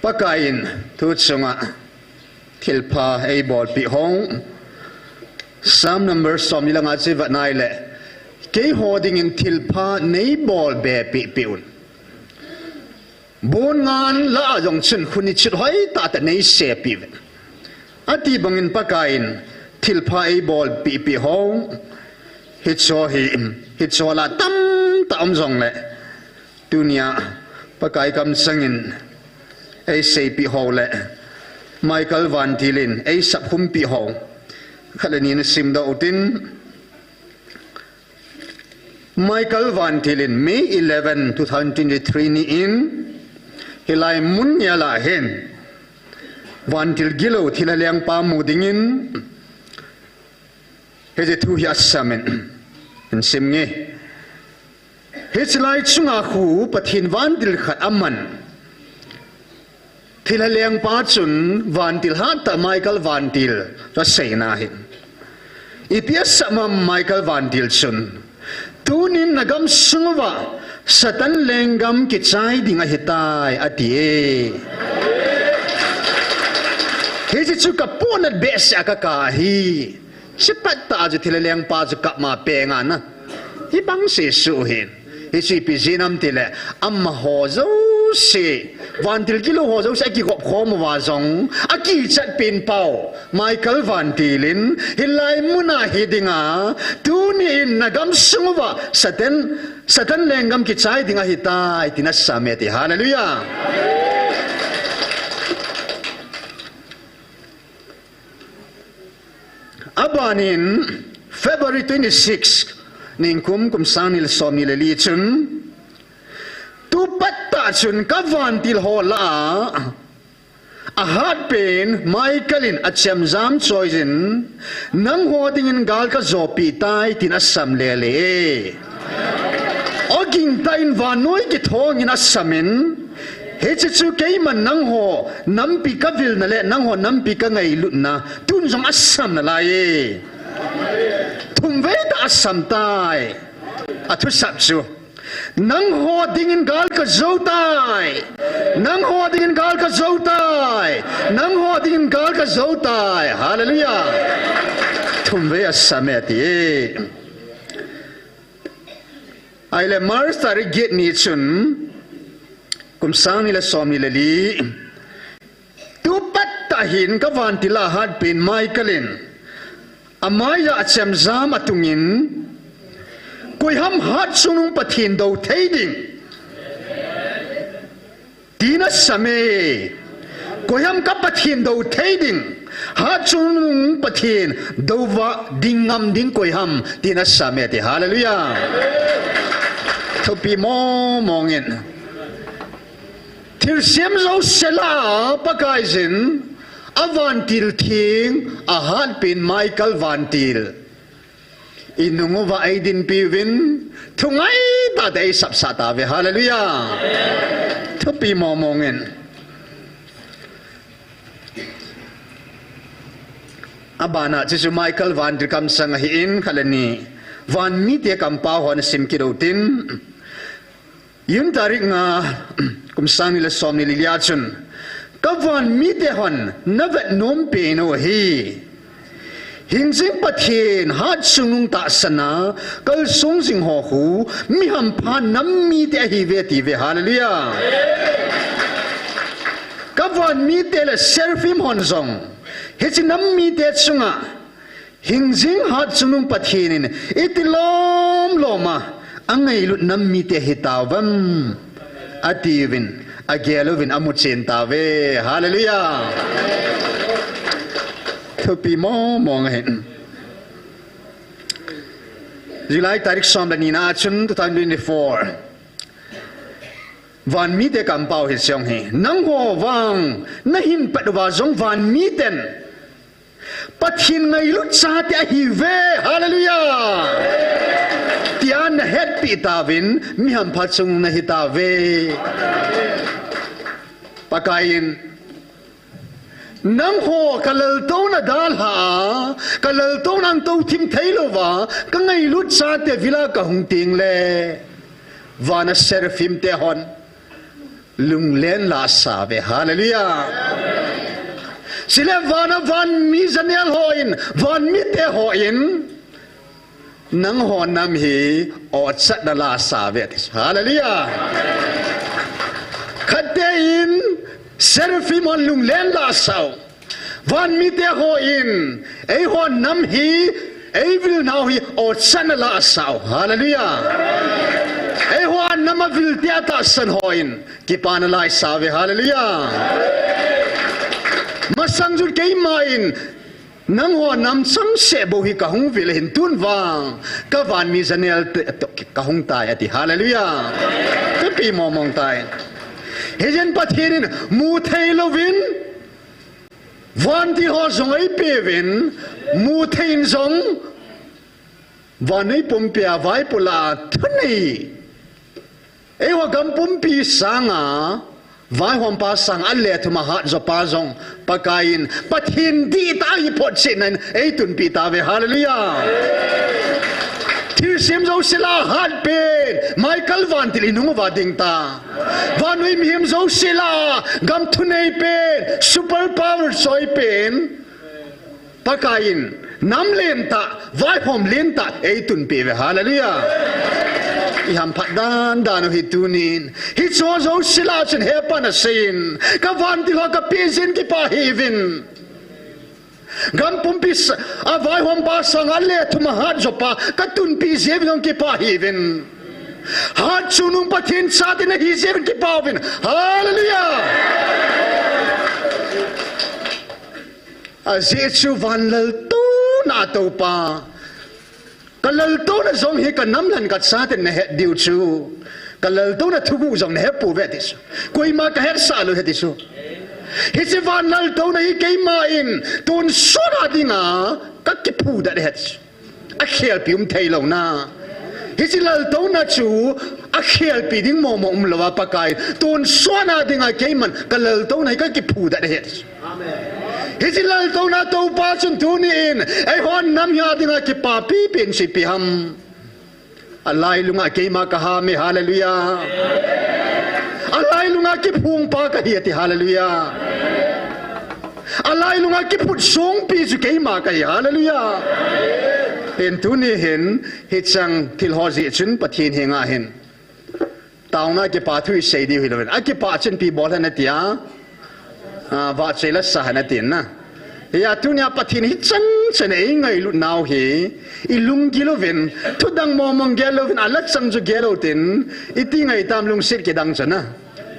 Pakaiyin thu chunga thilpha eibolpeh hou. Psalm number somni langa chu ivet nai le, keiho dingin thilpha neibol be pehpeh un. Bon ngan lah a jong chun khut nichot hoitah tah neisepeh uvin, ati bangin Pakaiyin thilpha eibolpeh peh hou. Hiche hi, hiche lah tamtah um jongle, tunia Pakai kamchangin eiseipeh hou le Michael Vantil in eisap humpeh hou khat le ni nasimdoh u tin. Michael Vantil in May eleven, two thousand twenty-three ni in hilai mun ngeia hin Vantil gilou thilha lengpa mu dingin hiche thu hi asam in, in sim nge. Hiche lai chunga khu Pathen vantil khat aman, thilha lengpa chun vantil hattah Michael Vantil aseina ahi. Ipi asam ham Michael Vantil chun, tunin nagam sunguva Satan lenggam kichai ding ahitai, ati e. Hiche chu kapohnat behseh a kakap ahi. Chuphat tah a chu thilha lengpa chu kap ma peng ana, hibang sesu hin. Hichu ipi jeh ham tile, amaho jouse, vantil gilou ho jouse akigop khom uva jong akichat pen pau Michael Vantil in hilai muna hi dinga, tuni in nagam sunguva Satan, Satan lenggam kichai ding ahitai, tin asam e ati. Hallelujah. Abanin February twenty-six, nikum kum sang ni le som ni le li chun, tupet tah chun kavantil ho lah a ahatpen Michael in achemjam choiyin, nangho dingin gal kajopi tai, tin asam lele. Ogin tah in vannoi kithongin asamin, hiche chu keiman nangho nampi kavilna le nangho nampi kangailutna tun jong asam nalaiye. Thumvei tah asam tai. Athusap chu, nangho dingin gal kajou tai. Nangho dingin gal kajou tai. Nangho dingin gal kajou tai. Hallelujah. Thumvei asam e ati. Ahile March tarik get ni chun, kum sang ni le som ni le li, tupet tah hin kavantil a ahatpen Michael in amaiya achemjam atungin, koiham hatchungnung Pathen dou thei ding, tin asam e. Koiham ka Pathen dou thei ding, hatchungnung Pathen douva ding ngam ding koiham, tin asam e ati. Hallelujah. Thupi mong mong in. Thilsem jouse lah a Pakaiyin avantil theng ahatpen Michael vantil inung uva eidinpi uvin, thungai tah a eisapsah tauve. Hallelujah. Thupi mong mong in. Abana chu chu Michael vantil kamsang ahin, khat le ni van mite kampao hon sim kit u tin. June tarik nga, kum sang ni le som ni le li a chun, kavan mite hon navet nom pen u hi, hingjing Pathen hatchungnung tahsan a kalsong jing ho khu mi hampha nam mite ahiuve atiuve. Hallelujah. Kavan mite le seraphim hon jong hiche nam mite chunga hingjing hatchungnung Pathen in iti lom lom a angailut nam mite ahitauvem, atiuvin, agel uvin amuchen tauve. Hallelujah. Thupi mong mong ahin. July tarik som le ni na a chun two thousand twenty-four, Van mite kampau hi jong hi, nangho vang nahin pet uva jong van miten Pathen ngailut chate ahiuve. Hallelujah. Tia nahetpi tauvin, mi hampha chung nahi tauve. Pakaiyin, nangho kalaltouna dalha a, kalaltouna tou thim thei louva, kangailut chate vil'a kahung tengle, vana seraphim te hon lunglen la asauve. Hallelujah. Chule vana van mi janel hon, van mite hon, nangho nam hi ochatna la asauve ati. Hallelujah. Khatvei in seraphim hon lunglen la asau. Van mite hon, eiho nam hi, eivil nau hi ochatna la asau. Hallelujah. Eiho nam avil tia tahsan hon kipana la asauve. Hallelujah. Masang jun keiman nangho nam chang se bou hi kahung vil hin tun vang, kavan mi janel te, te, kahung tai ati. Hallelujah. Kapi mong mong tai. Hijeh in Pathen in mu thei louvin, vantil ho jong eipeuvin, mu thei in jong, vannoi pumpi a vaipo la thunei, eiho gam pumpi sanga vaihompa sang a le thum a hat jopa jong Pakaiyin Pathen dihtah a iphotchetna in eitunpi tauve. Hallelujah. Thilsem jouse lah a hatpen Michael vantil inung uva dingta. Vannoi mihem jouse lah a gam thunei pen, super power choi pen Pakaiyin nam lentah, vaihom lentah eitunpi uve. Hallelujah. Ihamphat dan dan u hi tunin, hiche jouse lah a chun hepan aseiyin, kavantil ho kapeh jeh in kipa hih uvin, gam pumpi sa-, a vaihompa sang a le thum a hat jopa katunpi jeh uvin jong kipa hih uvin, hatchungnung Pathen chate nahi jeh uvin kipa uvin. Hallelujah. Ajeh chu van laltouna a toupa, kalaltouna jong hi kanam leh kachaten nahet diu chu, kalaltouna thuguh jong nahet pouve ti chu, koima kahetsah lou ahi ti chu. Hiche van laltouna hi keiman tonsot a dinga kakiphudet ahi ti chu. Akhelpi um theilouna. Hiche laltouna chu akhelpi ding mong mong umlouva Pakaiyin tonsot a dinga keiman kalaltouna hi kakiphudet ahi ti chu. Hiche laltouna a toupa chun tunin eiho nam hi a dinga kipapi pen chu ipi ham? Alailunga keima kahame. Hallelujah. Alailunga kiphongpa kahi ati. Hallelujah. Alailunga kiphut songpi chu keima kahi. Hallelujah. Pen tuni hin hicheng thil ho jeh chun Pathen henga hin taona kipa thu isei diu hilouvin, akipa chun ipi bol ham natia, a, vahchoi la sa ham natin na. Hia tunia Pathen hicheng cheng eingailut nau hi ilunggil uvin, thudang mong mong gel louvin, alachang chu gel utin, iti ngaitam lungset kidang chu na.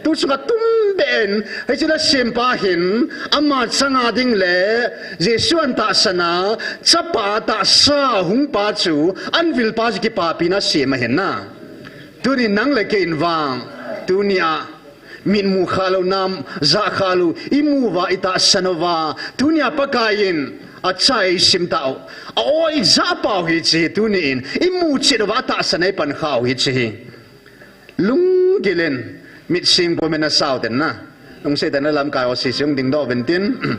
Tu chunga tumbeh in, hiche la sempa hin, ama changa ding le Jesu an tahsan a, chapa tahsa hungpa chu an vilpa chu kipapina asem ahin na. Tuni nang le kei in vang, tunia mitmu khah lou, nam jah khah lou, imu uva, itahsan uva, tunia Pakaiyin acha eisim tau, a-o ijah pau hiche hi tunin imu chet uva atahsan eipan khau hiche hi. Lunggil in mit sing pum in asao ten na. Lungset tah in lamkai ho sese hung dingdoh uvin tin. Hmm.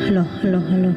Hello, hello, hello.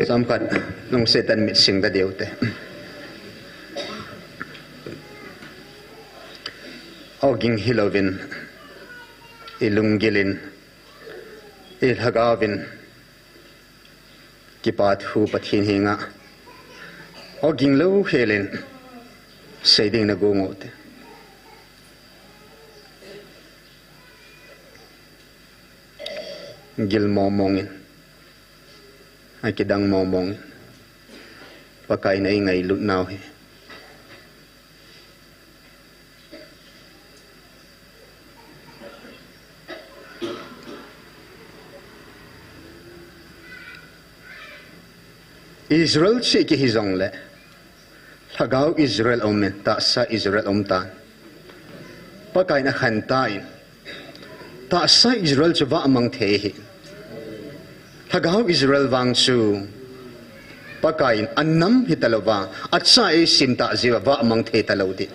Chomkhat, lungset in mit sing ta diu te. Ogin hilouvin, ilunggil in, ilhagaovin, kipa thu Pathen henga ogin lou helin sei ding nagong u te. Gilmo mongin, akidang mo mongin, Pakai in eingailut nau hi. Israel cheh kihi jongle, lhagao Israel aum in, tahsa Israel aum tan. Pakai in akhen tan, tahsa Israel chu vah amang thei ahi. Lhagao Israel vang chu Pakai in anam hitalouva, acha eisem tah jeh uva vah amang thei talou ding.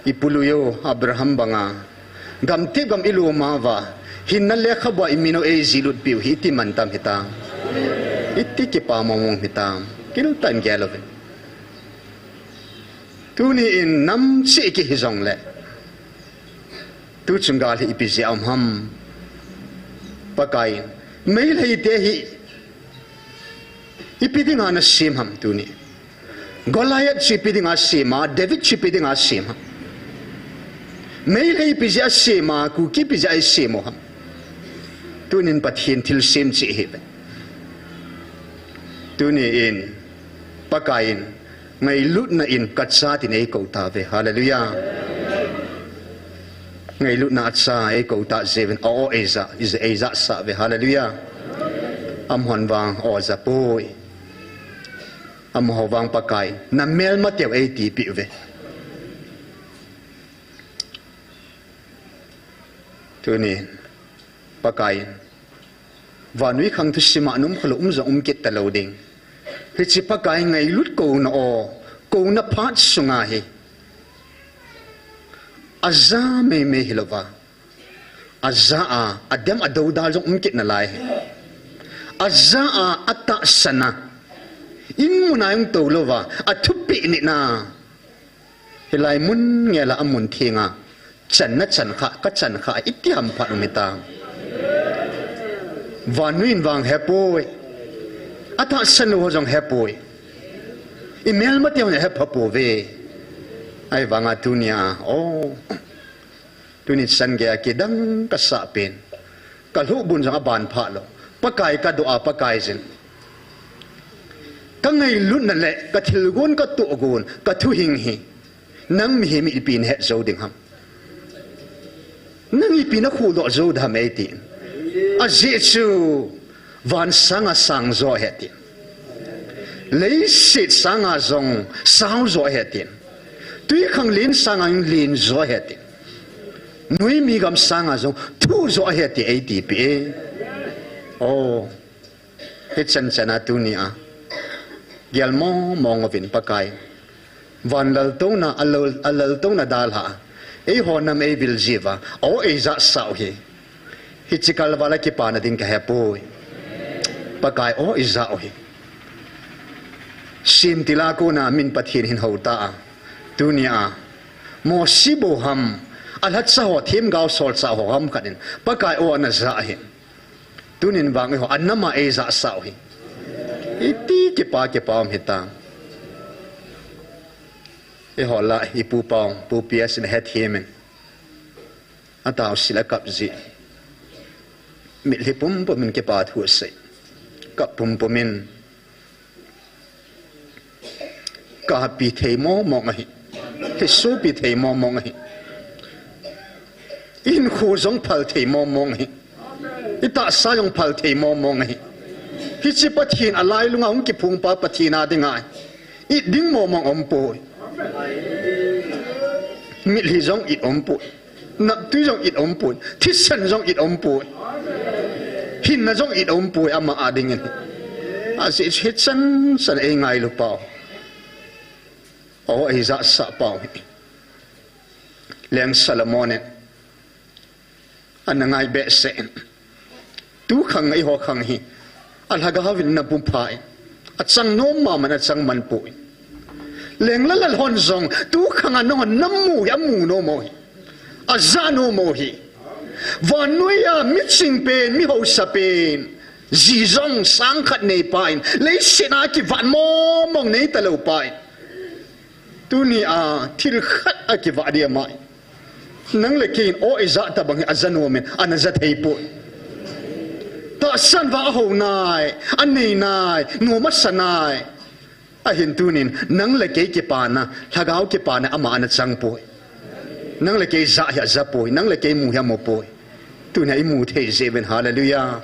Ipu lui u Abraham banga, gamtep gam ilu mauva, hinna lekhabua imin u eijihlut piu hi iti mantam hitam. Iti kipa mong mong hitam. Giltah in gel uvin. Tuni in nam cheh kihi jongle, tuchung gal hi ipi jeh a um ham? Pakai in Meitei te hi ipi dinga nasem ham tuni? Goliath chu ipi dinga asem a, David chu ipi dinga asem ham? Meitei ipi jeh a asem a, Kuki ipi jeh a eisem u ham? Tunin Pathen thilsem cheh ihiuve. Tuni in Pakai in ngailutna in kacha tin eikou tauve. Hallelujah. Ngailutna acha eikou tah jeh uvin a-o eija, eijasah uve. Hallelujah. Amahon vang o ajapoi. Amaho vang Pakai, namelmateu eitipeh uve. Tunin Pakai in vannoi khang thusim a nom khalou um jong um kit talou ding. Hiche Pakai ngailut kouna o, kouna phat sunga hi aja meimei hilouva, aja a, adem adoudal jong um kit nalai hi. Aja a, atahsan a, in muna jong toulouva, athupeh nitna, hilai mun ngela amun thenga channa chan kha, kachan kha, iti hamphat um hitam? Vannoi in vang hepoi. Atahsan lou ho jong hepoi. Imelmateu jong hepha pouve. Ahivanga tunia, o, tuni chan geiya kidang kasah pen, kalhohbun jong aban phah lou. Pakai kadoh a, Pakai jin, kangailutna le kathilgon, katohgon, kathuhing hi nang mihem in ipi nahet jou ding ham? Nang ipi nakhuhdoh jou ding ham eitin. Ajeh chu van sanga sang jo ahi tin, leiset sanga jong sao jo ahi tin, twikhanglen sanga jong len jo ahi tin, noimi gam sanga jong thuh jo ahi ti eitipeh e. O, hichan chana tunia gel mong mong uvin Pakai, van laltouna, alal, alaltouna dalha a, eiho nam eivil jiuva, o, eijasah u hi, hiche kalval a kipana ding kahepoi. Pakai o, ijah u hi. Semtil a kona min Pathen hin hou ta a, tunia Mosi bou ham, alhacha ho, themgao solchah ho ham khat in Pakai o, anajah ahin, tunin vang eiho anam a eijasah u hi, iti kipa kipa um hitam? Eiho lah a ipu Paung, Pu P S in ahethem in, ataosil akap jeh, mitlhi pumpum in kipa thu asei, kap pumpum in, kapi thei mong mong ahi. Hisopi thei mong mong ahi. Ihinkho jong phal thei mong mong ahi. Itahsa jong phal thei mong mong ahi. Hiche Pathen, alailunga hung kiphongpa Pathen a dinga it ding mong mong umpoi. Mitlhi jong it umpoi. Naptwi jong it umpoi. Thisan jong it umpoi. Hinna jong it umpoi ama a dingin. Ajeh chu hichan chan eingailu pau, o, eijasah pau hi Leng Solomon in ana ngai behseh in, tukhang eiho khang hi A lhagao vin na pum pha in. A chang nom ma man a chang man pu in. Leng la la hon zong, tu khang a nong na mu hi, a mu no mo hi. A za no mo hi. Van noi a mi ching pen, mi hausa pen. Zi zong sang khat nei pa in. Lei sin a ki van mo mong nei ta lo pa in. Tuni a thil khat a ki va dia mai. Nang le kei in o i za ta bang hi a za nuam in, a na za thei poi. Tahsan va a ho nai, a nei nai, nuam a sa nai. A hin tunin, nang le kei kipana, lhagao kipana ama a na chang poi. Nang le kei za hi a za poi, nang le kei mu hi a mu poi. Tuna i mu thei zeh ven, hallelujah.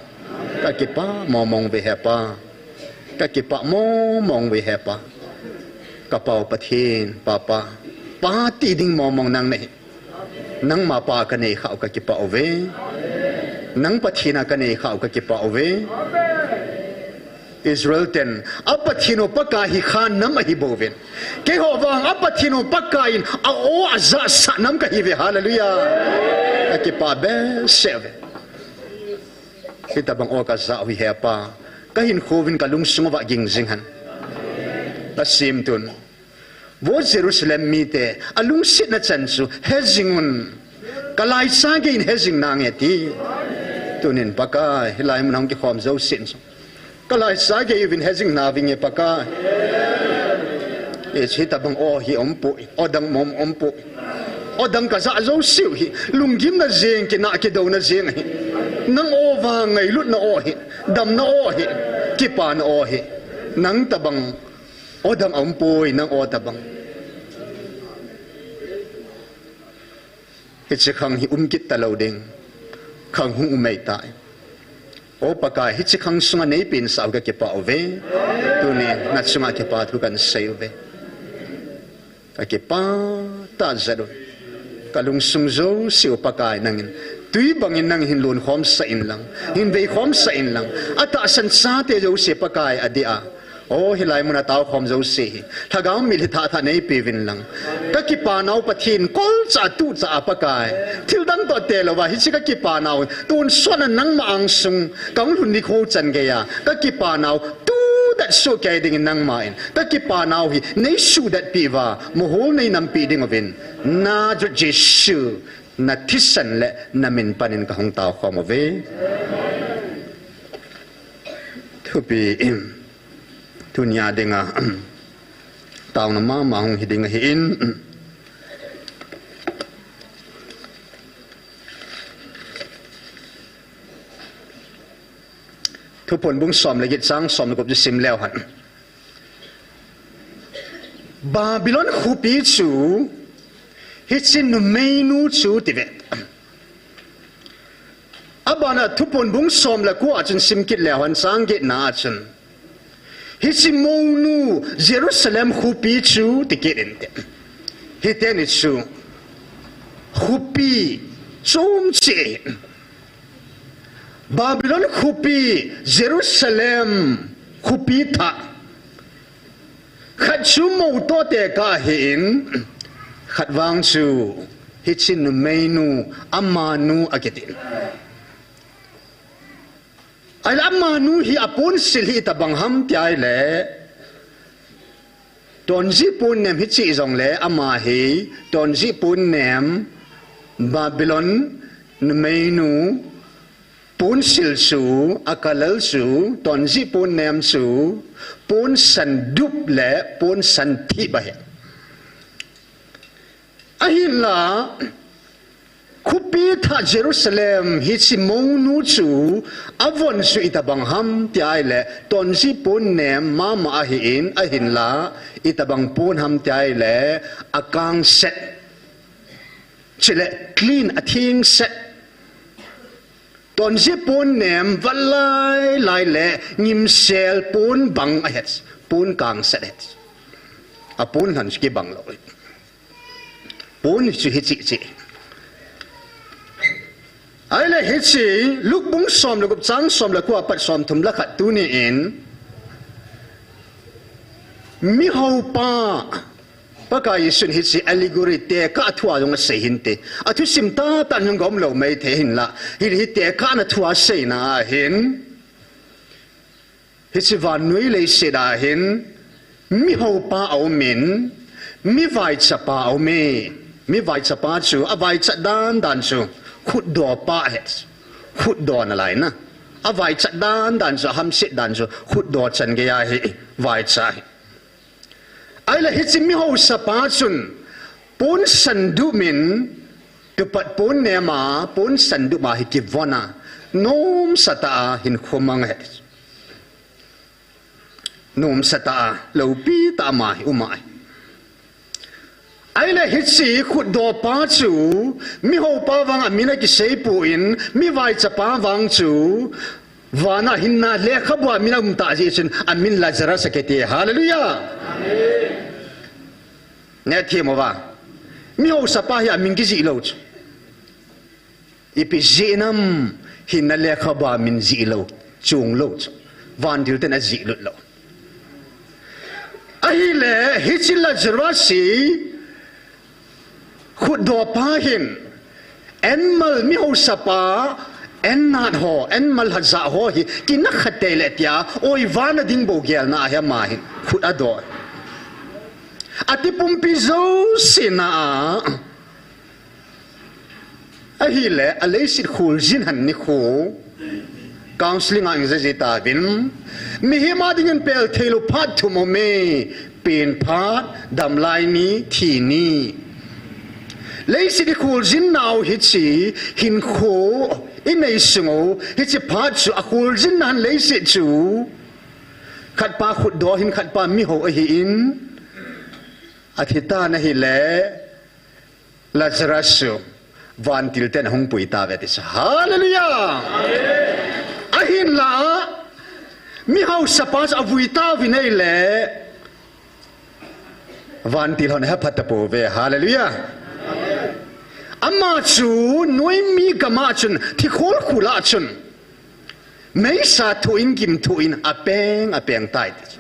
Ka kipah mong mong ve he pa. Ka kipah mong mong ve he pa. Ka pau Pathen, papa. Pa ti ding mong mong nang nei. Nangma pa ka nei khau ka kipah uve. Nang Pathen a ka nei khau ka kipah uve. Israel ten, a Pathen u Pakai hi kha nam ahi bou vin. Keiho vang a Pathen u Pakai in a o a za sa nam ka hi ve, hallelujah. Ka kipah behseh ve. Hitabang o ka za u hi he pa. Ka hin khovin ka lungsung va ging zing han. Ka sim tun. Vo Jerusalem mite, a lungsetna chan chu, he zing un. Ka laisa gei in he zing nange ti. Tunin Pakai, hilai mun hong kikhom zo sin chu. Ka laisa gei uvin he zing na vinge Pakai. E, hitabang o hi om poi, o dang mong om poi. O dang ka za zo siu hi, lunggimna zing, kina kidona zing hi. Nang o vang ngailutna o hi, damna o hi, kipana o hi. Nang tabang o dang om poi, nang o tabang. Hiche khang hi um kit ta lo ding. Khang hung um mei tai. O Pakai, hiche khang sunga nei pen sau ka kipah uve. Tuni na chunga kipah thu kan sei uve. Ka kipah ta zat u. Ka lungsung zo siu Pakai nangin. Tui bangin nang hin lun khom sa in lang. Hin vei khom sa in lang. A tahsan sa te zo si Pakai a dia. O, hilai mun a tao khom zo si hi. Lhagao mil hi thah thah nei pi vin lang. Ka kipa nau Pathen, kol cha tu cha a Pakai. Thil dang to te lo va, hiche ka kipa nau. Tun suan a nangma ang sung. Ka hung lhun ni kho chan gei a. Ka kipa nau. Tu dat su kei ding nangma in. Ka kipa nau hi. Nei su dat pi va. Muhol nei nam pi ding uvin. Na ju Jesu. Na thisan le na min panin ka hung tao khom uve. Thupi in. Tunia dinga, tauna mama hung hi ding ahi in. Thuphon bung som le get chang som le gup chu sim leu hen. Babylon khopi chu, hiche numeinu chu ti ve. Abana Thuphon bung som le ko a chun sim kit leu hen chang get na a chun. Hiche mounu Jerusalem khopi chu ti kit in te. Hiti ni chu. Khopi chom che. Babylon khopi Jerusalem khopi thah. Khat chu mou to te ka hi in, khat vang chu hiche numeinu, amanu a kiti. Ahile amanu hi a ponsil hi tabang ham ti ahile, Tonji ponnem hiche jong le ama hi, Tonji ponnem Babylon numeinu, ponsil chu, a kalal chu, Tonji ponnem chu, ponsan dup le ponsan thip ahi. Ahinla, khopi thah Jerusalem hiche mounu chu avon chu itabang ham ti ahile, Tonji ponnem mama ahi in ahinla, itabang pon ham ti ahile, akang set. Chule clean atheng set. Tonji ponnem valai lai le ngimsel pon bang ahet. Pon kang set ahet. Apon lhan chu kibang lou. Pon chu hiche che. Ahile hiche, Luke bung som le gup chang som le ko a pat som thum le khat tuni in. Mihoupa, Pakai Jesun hiche allegory tekah thua jong asei hinte. Athusim tahtah jong gom lou maithei hinla. Hi, hi tekahna thua seina ahin. Hiche vannoi leiset a hin, mihoupa aumin, mivaichapa aume. Mivaichapa chu, avaichat dan dan chu, khutdopa ahi. Khutdo nalai na. Avaichat dan dan chu, ahamset dan chu, khutdo chan geiya hi, vaicha ahi. Ahile hiche mihaosapa chun, pon sandup in, tupat pon nema, pon sandup a hi kivon a, nomsa tah a hinkho mang ahi. Nomsa tah a, loupi tah a ama hi um ahi. Ahile hiche khutdopa chu, mihoupa vang amin akiseipoi, mivaichapa vang chu, vana hinna lekhabua min aum tah jeh chun, amin Lazarus akiti. Hallelujah! Neh them uva. Mihaosapa hi amin kijih lou chu. Ipi jeh ham hinna lekhabua min jih lou, chong lou chu. Vantil ten ajih lut lou. Ahile, hiche Lazarus hi khutdopa hin, anmal mihaosapa, annat ho, anmal lhajah ho hi, kina khat tei le tia, oi vana ding bou gelna ahi ama hin, khut ado. Atipumpi jouse na a, ahile, aleiset kholjin han nikho, counseling a ing jiji tauvin, mihem a dingin pel theilou phat thum aume, pen phat, damlai ni, thi ni. Leiset ikholjin nau hiche, hinkho, inei sung u, hiche phat chu akholjin na han leiset chu, khatpa khutdo ahin khatpa mihou ahin, athi tan ahile, Lazarus chu vantil ten ahung pui tauve ti chu. Hallelujah! Ahinla, mihaosapa chu avui tauvin ahile, vantil hon ahepha tapouve. Hallelujah! Ama chu noimi gam a chun, thikhol khul a chun, meisa thoh in, gim thoh in, apeng, apeng tai ti chu.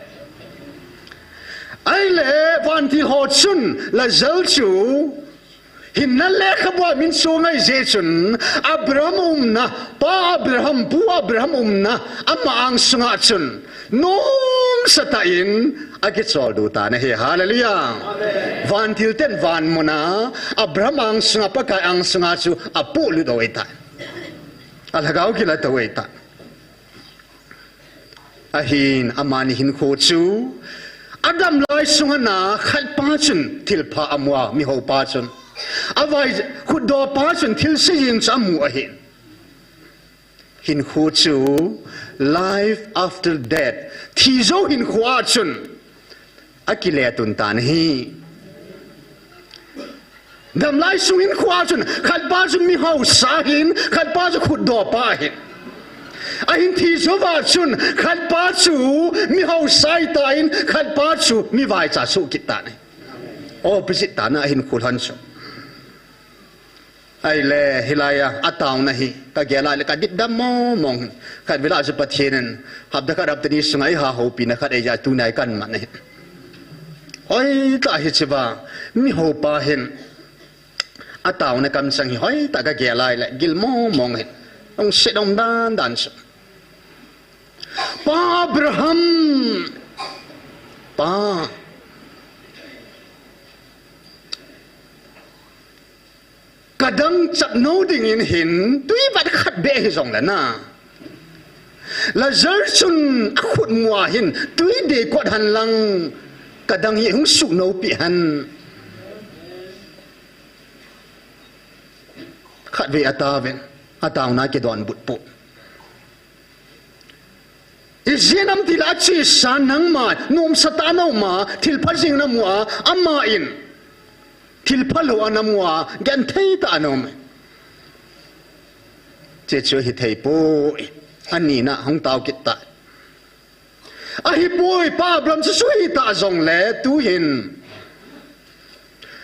Ahile, vantil ho chun, Lazarus chu, hinna lekhabua min chong ahi jeh chun, Abraham umna, pa Abraham, pu Abraham umna, ama angsunga chun, nomsa tah in, akicholdo tan ahi. Hallelujah! Vantil ten van muna, Abraham angsunga, Pakai angsunga chu, apohlut u ahitai. Alhagao kilato u ahitai. Ahin, amani hinkho chu, adam lai sunga na khatpa chun thilpha amu a, mihoupa chun. Avai, khutdopa chun thilse jeng chu amu ahin. Hinkho chu, life after death. Thi jou hinkho a chun, akiletun tan ahi. Damlai sung hinkho a chun, khatpa chu mihaosa ahin, khatpa chu khutdopa ahin. Ahin thi jouva chun, khatpa chu mihaosa ahitan, khatpa chu mivaicha soh kit tan ahi. Opposite tana ahin khulhon chu. Ahile, hilai a, ataona hi, kagel a le kadipdam mong mong. Khatvei a chu Pathen in, hapta khat hapta ni sunga eiha houpina khat eija tunia kanman ahi. Hoitah hichea, mihoupa hin, ataona kamchang hi hoitah kagel a le, gil mong mong hi. Lungset um dan dan chu. Pa Abraham, pa, kadang chapnou dingin hin, twivat khat beh hijongle na, Lazar chun akhut mua hin, twi deikot hen lang, kadang hi hung suhnoupeh hen. Khatvei ataovin, ataona kidonbut poi. Ijeh inem itile achesa nangma, nomsatah a nauma, thilpha jeng namu a, aman, thilphalou anamu a, gentheitah a naume. Hiche chu hitheipoi, anina hung tao kit tai. Ahipoi, Pa Abraham chu suhitah jongle, tuhin.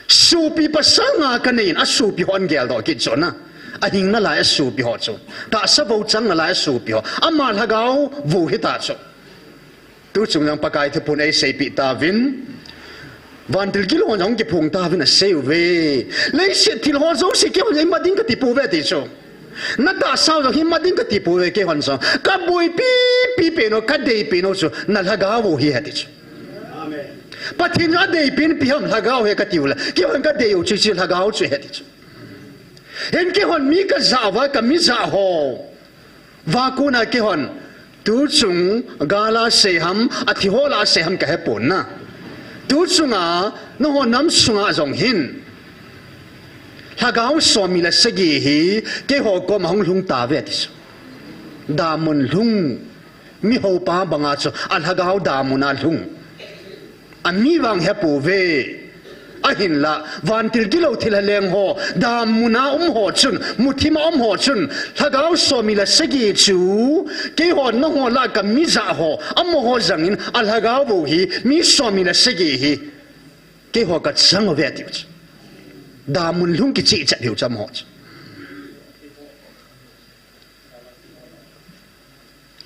Sopi pasal nga kaneiyin, asopi hon geldoh kit chu na. Ahingnalai asopi ho chu. Tahsa vou changnalai asopi ho. Ama lhagao vou hita chu. Tuchung jong Pakai thuphon eiseipeh tauvin. Vantil gil hon jong kiphong tauvin aseiuve. Leiset thil ho jouse keihon eima ding katipouve ti chu. Natahsa u jong hi ma ding kati pouve, keihon jong kaboipi pi pen u, kadei pen u chu na lhagao u hi ahi ti chu. Pathen chu adei pen ipi ham, lhagao hi kati u le, keihon kadei u chu, chu lhagao chu ahi ti chu. Hin keihon mi kajah uva, kami jah ho va kona keihon tuchung gal a sei ham, athi ho lah a sei ham kahepon na. Tuchunga nangho nam sunga jong hin lhagao somni le sagi hi keiho koma hung lhung tauve ti chu. Damun lhung, mi houpa banga chu alhagao damun a lhung. Ami vang hepouve. Ahinla vantil gilou thilha leng ho, damun a um ho chun, muthim a um ho chun, lhagao somni le sagi chu keihon nangho lah a kami jah ho, amaho jangin alhagao u hi mi somni le sagi hi keiho kachang uve tiu chu. Damun lhung kichehchet hiu chu amaho chu.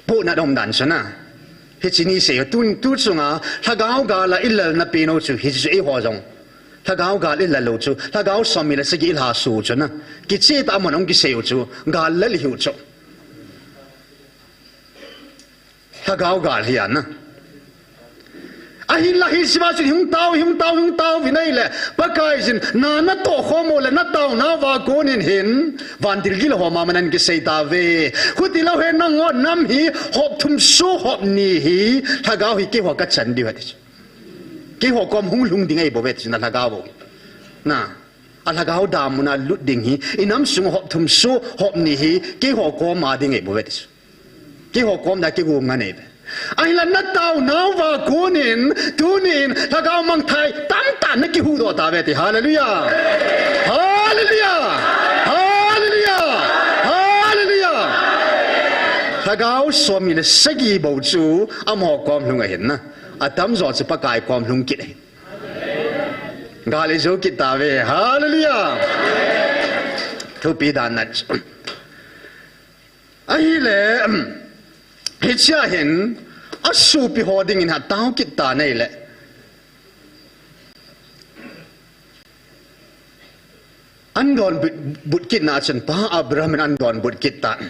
Pohnat umdan chu na. Hiche ni sei u, tu, tuchunga lhagao gal a ilalna pen u chu, hiche chu eiho jong lhagao gal ilal u chu, lhagao somni le sagi ilhaso u chu na. Kicheh tah a amun ahung kisei u chu gal lal hiu chu. Lhagao gal hi ana. Ahinla hiche va chun hung tao, hung tao, hung taovin ahile, Pakaiyin na natoh khom u le nataonauva konin hin vantil gilou ho mama nan kisei tauve. Chuti lou hen nangho nam hi hop thum soh hop ni hi lhagao hi keiho kachan diu ahi ti chu. Keiho kom hung lhung ding ahibouve ti chu, na lhagao u. Na, alhagao damun a lut ding hi, inam sung hop thum soh hop ni hi keiho koma ding ahibouve ti chu. Keiho kom dia kigom ngan ahiuve. Ahinla nataonauva konin tunin lhagao mangthai tamtah nakihuhdoh tauve ti. Hallelujah. Hallelujah. Hallelujah. Hallelujah. Lhagao somni le sagi bou chu amaho kom lhung ahin na. Atamjo chu Pakai kom lhung kit ahi. Gal ijou kit tauve. Hallelujah. Thupi dan na chu. Ahile, hichea hin, asopi ho dingin atao kit tan ahile, an donbut, but kitna chun, Pa Abraham in an donbut kit tan.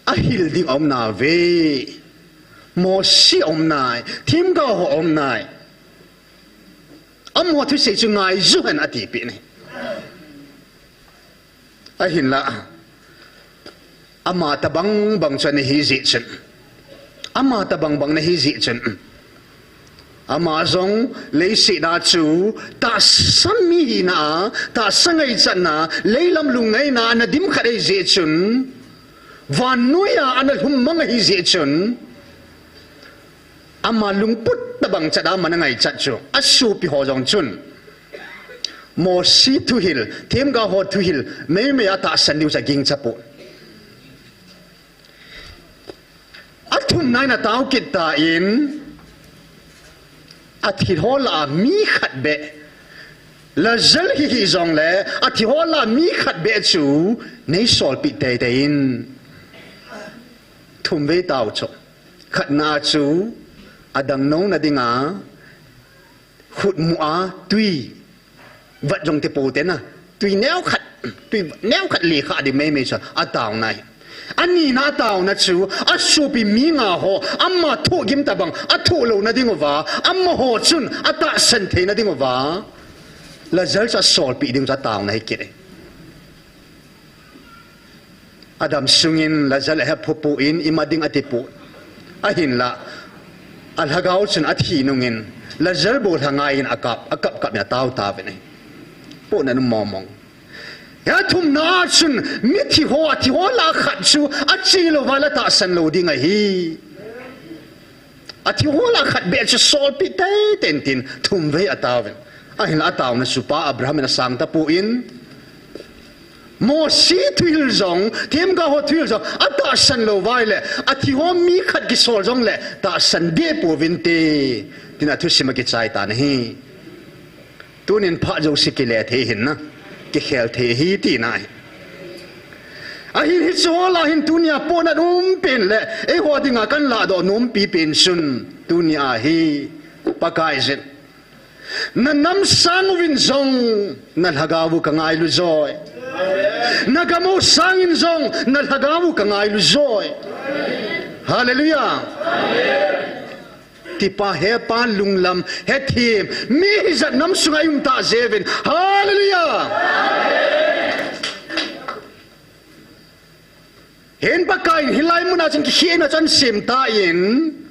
Ahil ding aum nauve. Mosi aum nai, themgao ho aum nai. Amaho thusei chu ngaiju hen atipeh in ahi. Ahinla, ama tobang bang chu ana hi jeh chun, ama tobang bang ana hi jeh chun, ama jong leiset a chu tahsa mi hina a, tahsa ngaichatna, leilam lungngaina a ana dim khat ahi jeh chun, vannoiya ana lhum mang ahi jeh chun, ama lungput tobang chat a ama ana ngaichat chu, asopi ho jong chun Mosi thuhil, themgao ho thuhil meimei a tahsan diu chu agingcha poi. Athumna in atao kit tan, athi ho lah a mi khat beh, Lazar hi hijongle, athi ho lah a mi khat beh chu neisolpeh teitei in. Thumvei tao chu. Khatna chu adang nouna dinga khutmu a twi vat jong tipou tena, twi neokhat, twi neokhat lekha ding meimei chu ataona ahi. Anina ataona chu asopi mi nga ho ama thohgim tobang athoh louna dinguva, amaho chun atahsan theina dinguva, Lazar chu asolpeh ding chu ataona ahi kit e. Adam sungin Lazar ahephu poi, ima ding atipoi. Ahinla, alhagao chun athi nungin, Lazar bou lhangai in akap, akap kap in atao tauvin ahi. Pohnat um mongmong. Athumna chun mithi ho, athi ho lah a khat chu ache louva le atahsan lou ding ahi. Athi ho lah a khat beh chu solpeh teitei in tin thumvei ataovin. Ahinla ataona chu Pa Abraham in asang tapon, Mosi thuhil jong, themgao ho thuhil jong atahsan lou uva ahile, athi ho mi khat kisol jongle tahsan deh pouvinte, tin athusim akichai tan ahi. Tunin phat jouse kile thei ahin na, kikhel thei ahi tina ahi. Ahin hiche ho lah a hin tunia pohnat um pen le eiho dinga kahin lahdoh nompi pen chun, tunia hi Pakaiyin Na nam sang uvin jong na lhagao u ka ngailu joi. Na gam u sangin jong na lhagao u ka ngailu joi. Hallelujah. Tipa hepa lunglam, hethem, mi hijat nam sunga i um tah jeh uvin. Hallelujah. Hin Pakaiyin hilai muna chun kikhehna chu ahin sem tan,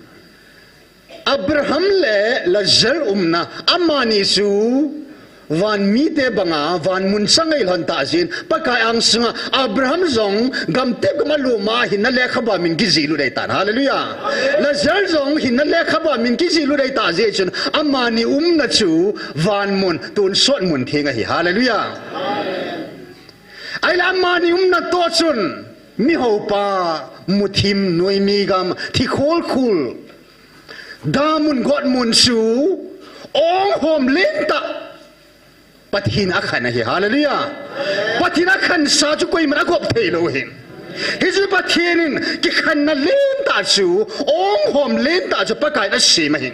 Abraham le Lazar umna, amani chu van mite banga van mun chang ahi lhon tah jeh in, Pakai angsunga Abraham jong gamtep gam a lom a hinna lekhabu a min kijihlut ahi tan. Hallelujah. Lazar jong hinna lekhabu a min kijihlut ahi tah jeh chun, amani umna chu van mun, tonsot mun theng ahi. Hallelujah. Ahile amani umna toh chun, mihoupa, muthim, noimi gam, thi kholkhul, damun gotmun chu onghom lentah Pathen in akhen ahi. Hallelujah. Pathen in akhensa chu koiman agop thei lou ahi. Hichu Pathen in kikhenna lentah chu, onghom lentah chu Pakaiyin asem ahi.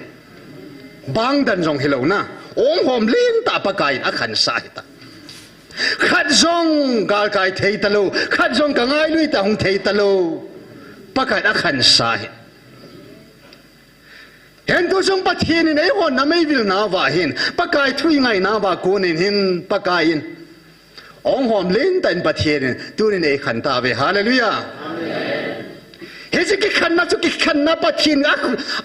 Bangdan jong hilou na, onghom lentah Pakaiyin akhensa ahitai. Khat jong galkai thei talou, khat jong ka ngailu ahitai hung thei talou, Pakaiyin akhensa ahi. Hin tu jong Pathen in eiho nam eivil nauva hin, Pakai thu ingai nauva konin hin Pakaiyin onghom lentah in Pathen in tunin eikhen tauve. Hallelujah. Hiche kikhenna chu kikhenna Pathen a,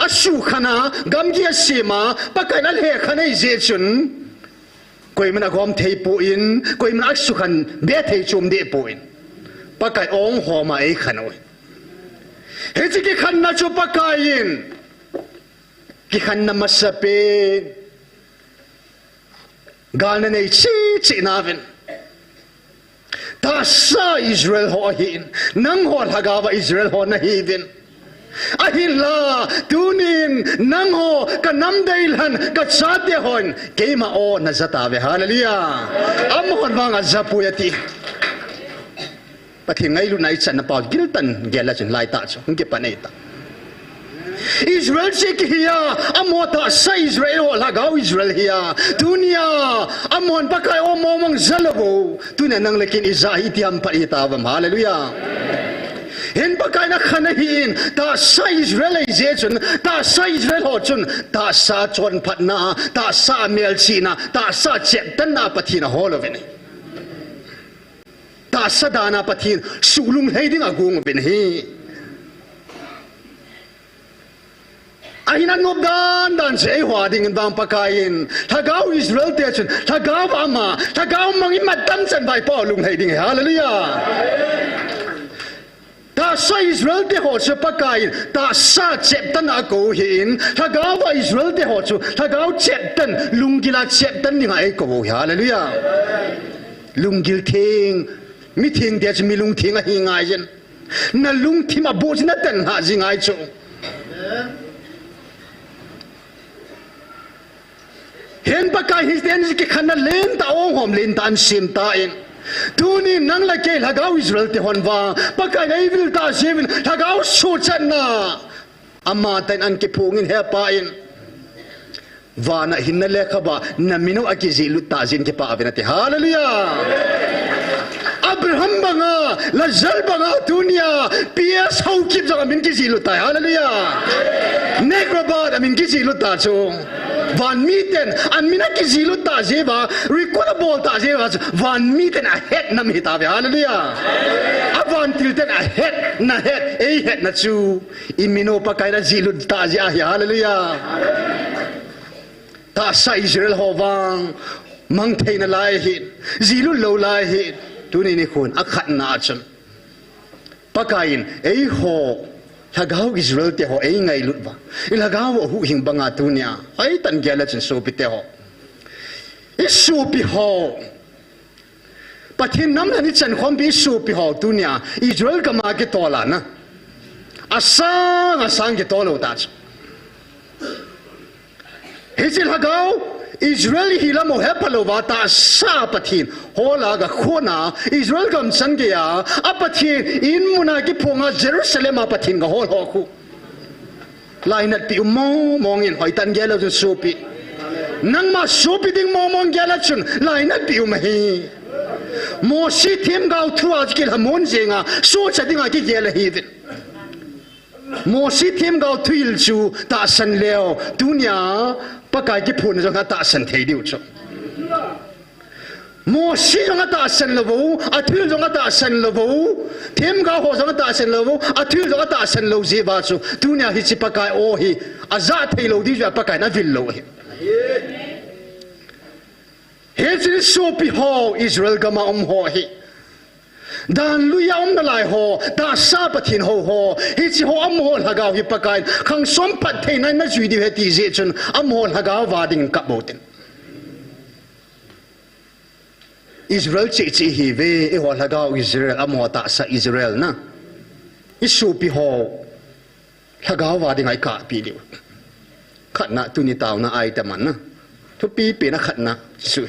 asukhen a, gamgi asem a, Pakaiyin alhekhen ahi jeh chun, koiman agom thei poi, koiman asukhen be thei chom deh poi. Pakai onghom a eikhen u ahi. Hiche kikhenna chu Pakaiyin kikhenna masapen, galna nei cheh cheh nauvin, tahsa Israel ho ahin, nangho lhagao a Israel ho nahiuvin. Ahinla tunin nangho ka nam deilhen ka chate hon keima o naja tauve. Hallelujah. Amahon vang ajapoi ati. Pathen ngailutna ichanna pau giltah in gel a chun lai tah chu hung kipan ahitai. Israel chu kihi a, amaho tahsa Israel ho lhagao Israel ahi a. Tunia amahon Pakai o mong mong ja lou u, tunia nang le ken ija hi iti ham phat ahitauvam. Hallelujah. Hin Pakaiyin akhen ahin, tahsa Israel ahi jeh chun, tahsa Israel ho chun tahsa chonphatna, tahsa melchihna, tahsa cheptanna Pathen in ahol uvin ahi. Tahsa dan a Pathen suh lunglhai ding agong uvin ahi. Ahin anop dan dan chu eiho a dingin vang Pakaiyin lhagao Israel te chun lhagao a ama, lhagao mang imat tam chan vaipo lunglhai ding ahi. Hallelujah. Tahsa Israel te ho chu Pakaiyin tahsa cheptan a akou ahin, lhagao a Israel te ho chu lhagao cheptan, lunggil a cheptan dinga eikou u ahi. Hallelujah. Lunggil theng, mitheng te chu mi lungtheng ahi ngaiyin, nalungthim a boh chu natan lhah ji ngai chu. Hin Pakai hiten kikhenna lentah, onghom lentah ahin sem tan, tunin nang le kei lhagao Israel te hon vang Pakai in eivil tah jeh uvin lhagao suhchatna amatah in ahin kiphongin, He Pa in, van a hinna lekhabu a namin u akijihlut tah jeh in kipah uvin ati. Hallelujah. Abraham banga, Lazar banga tunia P S Haokip jong amin kijihlut tai. Hallelujah. Nek Robert amin kijihlut ta chu, van miten amin akijihlut tah jeh uva, record abol tah jeh uva chu van miten ahetna mi hitauve. Hallelujah. Avantil ten ahetna het, eihetna chu imin u Pakai in ajihlut tah jeh ahi. Hallelujah. Tahsa Israel ho vang mang theina lai ahin, jihlut lou lai ahin, tuni nikhon akhatna a chun Pakai in eiho lhagao Israel te ho eingailut uva, ilhagao u ahuhhing banga tunia hoitah in gel a chun sopi teho, isopi ho, Pathen nam lhon ichan khompi isopi ho tunia Israel gam a kitol a na, asang asang kitol u tah chu, hiche lhagao Israel ihi lam u hepha louva tahsa Pathen hol a gakhona Israel gam chan geiya, a Pathen in mun a kiphonga Jerusalem a Pathen gahol ho khu lainatpi um mong mong in, hoitah in gel leu chun sopi. Nangma sopi ding mong mong gel a chun lainatpi um ahi. Mosi themgao thu a kilhamon jenga sohcha dinga kigel ahiuvin. Mosi themgao thuhil chu tahsan leu, tunia Pakai kiphonna jong atahsan thei diu chu. Mosi jong atahsan lou vo, athuhil jong atahsan lou vo, themgao ho jong atahsan lou vo, athuhil jong atahsan lou jeh uva chu, tunia hiche Pakai o hi ajah thei lou ding jeh a Pakai in avil lou ahi. Hiche sopi ho, Israel gam a um ho hi, dan lui a um nalai ho, tahsa Pathen hou ho, hiche ho amaho lhagao hi Pakai in khang som phattheina in najui diu ahi ti jeh chun amaho lhagao a ding kap bou tin. Israel cheh cheh ihiuve, eiho lhagao Israel, amaho tahsa Israel na. Isopi ho lhagao a dinga ikahpi diu. Khatna, tuni taona item na. Thupi pen a khatna chu.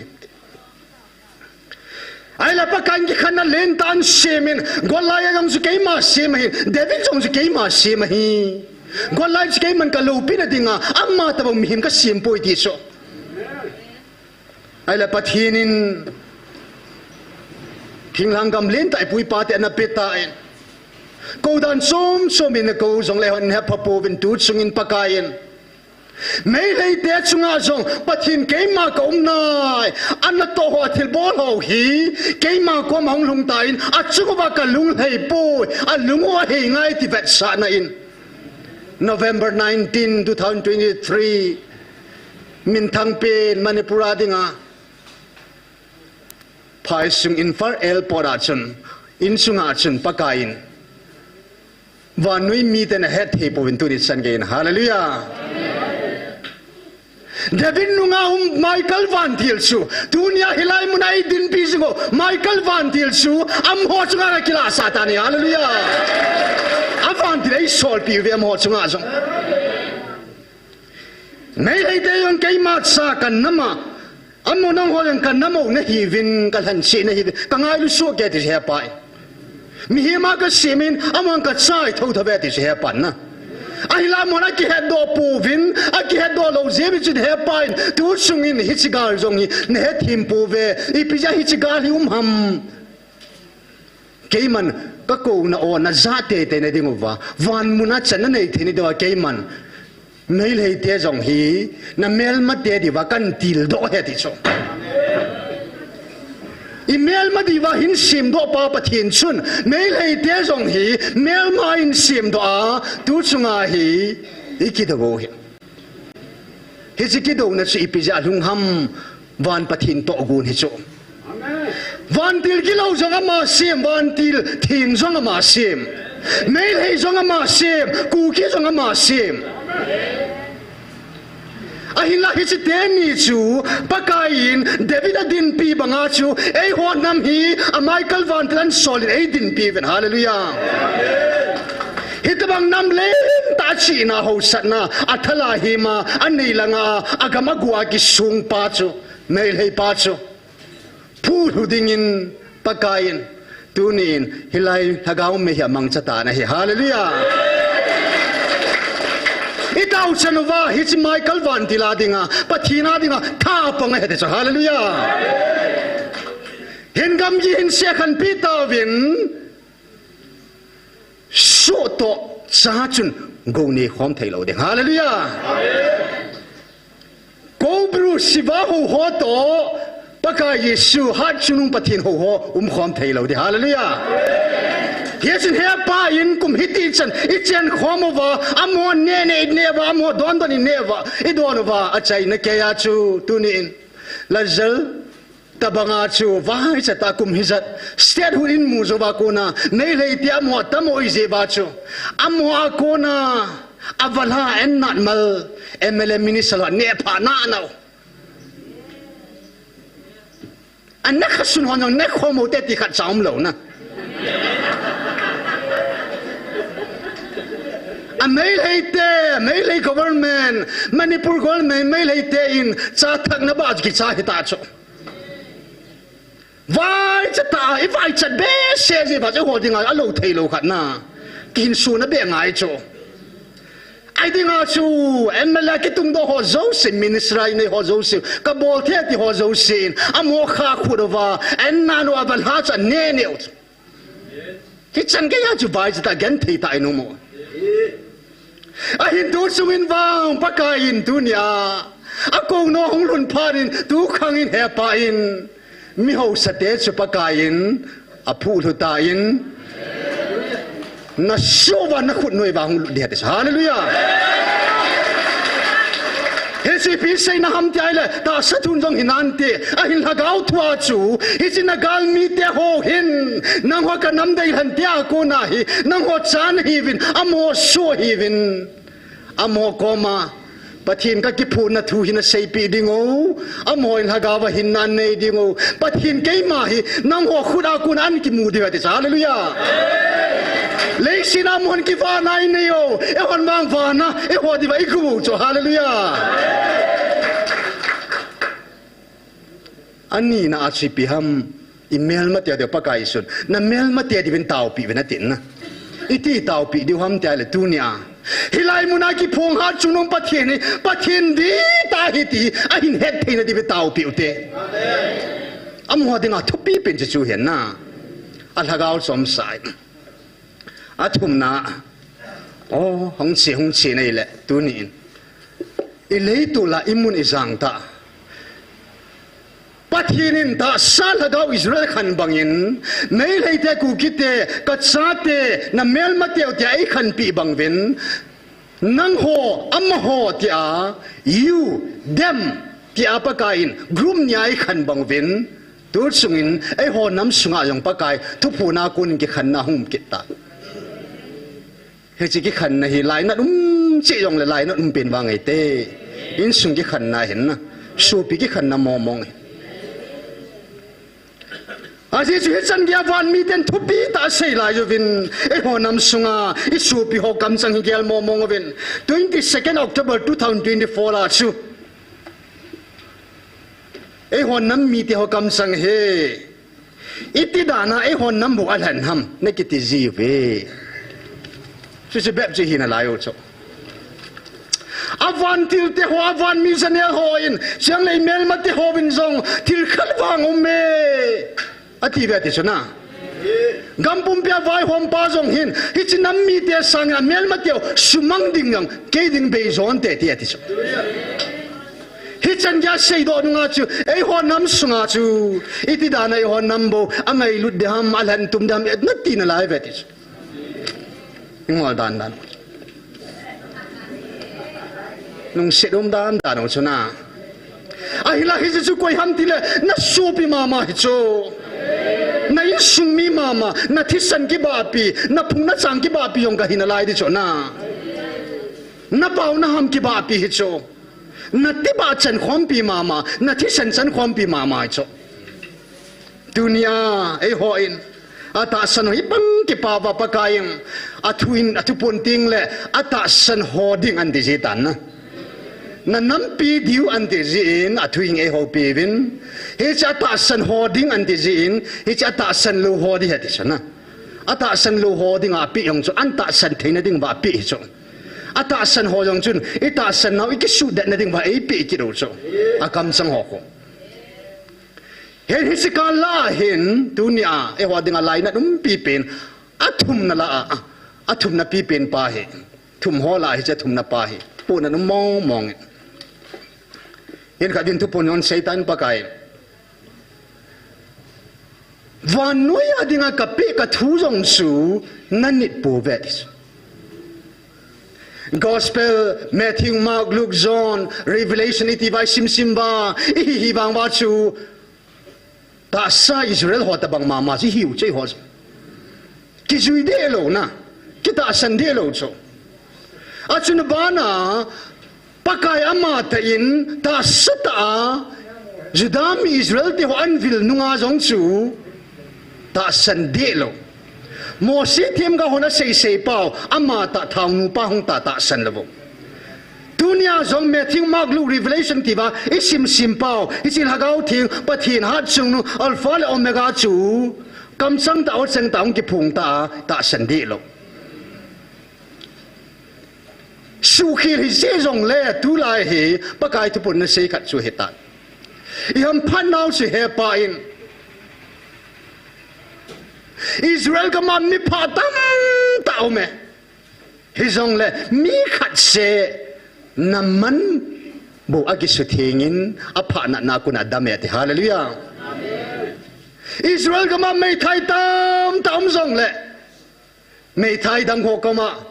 Ahile Pakai in kikhenna lentah in asem in, Goliath jong chu keima sem ahin, David jong chu keima sem ahi. Goliath chu keiman kaloupina dinga, ama tabang mihem kasem poi ti chu. Ahile Pathen in thinglhang gam lentah ipu ipa te ana pe tan, kou dan chom chom in kou jongle hon hepha pouvin tu chungin Pakai in Meitei te chunga jong Pathen keima ka um nai, ana toh ho thilbol ho hi keima koma hung lhung tan, achunguva kalung lhei poi, alung u ahei ngai ti vetsahna in. November nineteen, two thousand twenty-three, minthang pen Manipur a dinga, phaisung Imphal airport a chun, insunga chun Pakai in vannoi miten ahet thei pouvin tuni chan gei in. Hallelujah. David nunga um Michael vantil chu, tunia hilai muna eidinpi jing u Michael vantil chu, amaho chunga akilahsah tan ahi. Hallelujah. Avantil eisolpi uve amaho chunga jong. Meitei te jong keima cha kanam a, amaho nangho jong kanam u nahiuvin, kalhanse nahiuvin, kangailu soh kei ti chu hepa in. Mihem a kasem in, amahon kachai thotho ve ti chu hepan na. Ahinla amahon akihetdoh pouvin, akihetdoh lou jeh in chu hepa in, tu chungin hiche gal jong hi nahethem pouve, ipi jeh a hiche gal hi um ham. Keiman kakouna o najah teitei na ding uva, van muna channa nei thei na diuva keiman Meitei te jong hi namelmate diuva kahin tildoh ahi ti chu. Imelma diuva hin semdoh pa Pathen chun Meitei te jong hi melma in semdoh a, tu chunga hi ikidou u ahi. Hiche kidouna chu ipi jeh a lhung ham, van Pathen tohgon hi chu. Vantil gilou jong ama sem, vantil theng jong ama sem. Meitei jong ama sem, Kuki jong ama sem. Ahinla hiche teni chu Pakai in David adinpi banga chu, eiho nam hi a Michael vantil ahin sol in eidinpi uvin. Hallelujah. Hitobang nam lentah chihna haosatna, athalai hima, anei langa, agam agu a kisung pa chu, Meitei pa chu phuhlhu dingin Pakai in tunin hilai lhagao mei hi amangcha tan ahi. Hallelujah. Itao chan uva hiche Michael vantil a dinga, Pathen a dinga tha apang ahi ti chu. Hallelujah. Hin gamgi hin sekhanpi tauvin, soh toh cha chun gou neikhom thei lou ding. Hallelujah. Cobra siva hou ho toh Pakai Jesu hatchungnung Pathen hou ho umkhom thei lou ding. Hallelujah. Hichun hepa in kum hitichan ichengkhom uva, amaho neh neh ineh uva, amaho don don ineh uva, idon uva, achaina keiya chu tunin Lazar tobanga chu vaichat a kum hijat statehood in mu jouva kona Meitei te amaho atamo ijeh uva chu, amaho a kona avalha an natmal M L A minister ho aneh phah nanao. Ana khasun hon jong nekhom u te ti khatcha umlou na. A Meitei te, Meitei government, Manipur government, Meitei te in cha thakna bah kicha hita chu. Vaichat a, ivaichat behseh jeh uva chu eiho dinga alou theilou khat na. Kihinsona beh ngai chu. Ahi dinga chu, M L A kitungdoh ho jouse, minister a inei ho jouse, kabol thei ti ho jouse in, amaho kha khut uva, an nan uva lha chu ane ne u. Hichan geiya chu vai chu ta genthei tah in um u. Ahin tu sungin vang Pakai in tunia, akou nom hung lhun phat in, tu khang in hepa in, mi hausa te chu Pakai in, aphuh lhu tan, na soh uva na khut noiya hung lut ding ati. Hallelujah. Hiche ipi seina ham ti ahile, tahsa thun jong hinante, ahin lhagao thua chu, hiche na galmite ho hin, nangho ka nam deilhen tia kona hi, nangho chan ahiuvin, amaho soh ahiuvin, amaho koma, Pathen kakiphonna thu hi naseipeh ding u, amaho in lhagao a hinna anei ding u, Pathen keima hi, nangho khut a kona ana kimu diu ati. Hallelujah. Leiset a amahon kivana inei u, eihon vang vana, eiho diuva ikimu u chu. Hallelujah. Anina a chu ipi ham, imelmate diu Pakai in, namelmate diuvin taopeh uvin atin na. Iti taopeh diu ham ti ahile tunia, hilai muna kiphong hat chungnung Pathen hi, Pathen dihtah ahi ti, ahin hetthei na diuva taopeh ute. Amaho dinga thupi pen chu chu ahin na. Alhagao chomsai. Athumna, o, hung che, hung che nahi le, tunin. Ileitol a imun ijang ta. Pathen in tahsa lhagao Israel khen bangin, Meiteite, Kukite, kachate, namelmateu tia eikhenpeh bang uvin, nangho, amaho tia, you, them, tia Pakai in, group nia eikhen bang uvin, tu sungin, eiho nam sunga jong Pakai, thuphonna kon kikhenna hung um kit ta. Hiche kikhenna hi lainat um cheh jongle lainat um pen vang ahi te. Insung kikhenna ahin na. Sopi kikhenna mong mong ahi. Ajeh chu hichan geiya van miten thupi tah asei lai uvin. Eiho nam sunga, isopi ho kamchang hi gel mong mong uvin. Twenty-second October two thousand twenty-four a chu. Eiho nam mite ho kamchang hi. Iti dana eiho nam bou alhen ham, nakiti jiuve. Chuche bep chu hi nalai u chu. Avan thilte ho, avan mi janel hon, chule imelmate hon jong, thil khat vang um e. Ati ve ati chu na. Gam pumpia vaihompa jong hin, hiche nam mite sanga melmateu sumang ding jong, kei ding beijonte ti ati chu. Hichan geiya seidoh nunga chu, eiho nam sunga chu, iti dana eiho nam bou, angailut ding ham, alhen tum ding ham, nati nalai ve ati chu. Ingol dan dan. Lungset um dan dan u chu na. Ahinla hiche chu koi ham tile, nasopi mama hi chu. Na insung mi mama, nathisan kibahpi, naphung nachang kibahpi jong kahi nalai ding chu na. Napao naham kibahpi hi chu. Natibah chankhompi mama, nathisan chankhompi mama hi chu. Tunia, eihon, atahsan ho hi bang kipah uva Pakaiyin, athu in, athupon tengle, atahsan ho ding anti jitan na. Nanampi diu anti jin, athu in eihoupi uvin. Hiche atahsan ho ding anti jin, hiche atahsan lou ho ding ati chu na. Atahsan lou ho dinga apeh jong chu, atahsan theina dinguva apeh hi chu. Atahsan ho jong chun, itahsan nau ikisudetna dinguva eipeh kit u chu. Akamchang ho khu. Hin hiche kal a hin, tunia, eiho dinga lainat umpi pen, athumna lah a, athumna pipen pa hi, thum ho lah a hiche athumna pa hi, pohnat um mong mong e. Hin khat in thupon hung seitan Pakai. Vannoiya dinga kapeh kathu jong chu, nanit pouve ati chu. Gospel, Matthew, Mark, Luke, John, Revelation, iti uva isim sim uva, ihi hi vang uva chu, tahsa Israel ho tobang mama chu ihiu chu eiho. Kijui deh lou na, kitahsan deh lou chu. Achun bana, Pakai amatah in, tahsa tah a, Juda mi Israel te ho anvil nunga jong chu, tahsan deh lou. Mosi themgao hon asei sei pau, amatah thaonu pa hung ta tahsan lou. Tunia jong Matthew, Mark, Luke, Revelation ti uva, isim sim pau, hiche Lhagao Theng, Pathen hatchungnung, Alpha le Omega chu, kamchang tah, atcheng tah, hung kiphong tah, tahsan deh lou. Sukhel hijeh jongle tulai hi Pakai thuphon nasei khat chu hitan. Ihamphat nau chu hepa in. Israel gam a mi pha tamtah aume. Hijongle mi khat seh Naaman bou akisuthengin aphat natna a kon a adame ati. Hallelujah. Israel gam a meithai tamtah um jongle meithai dang ho koma,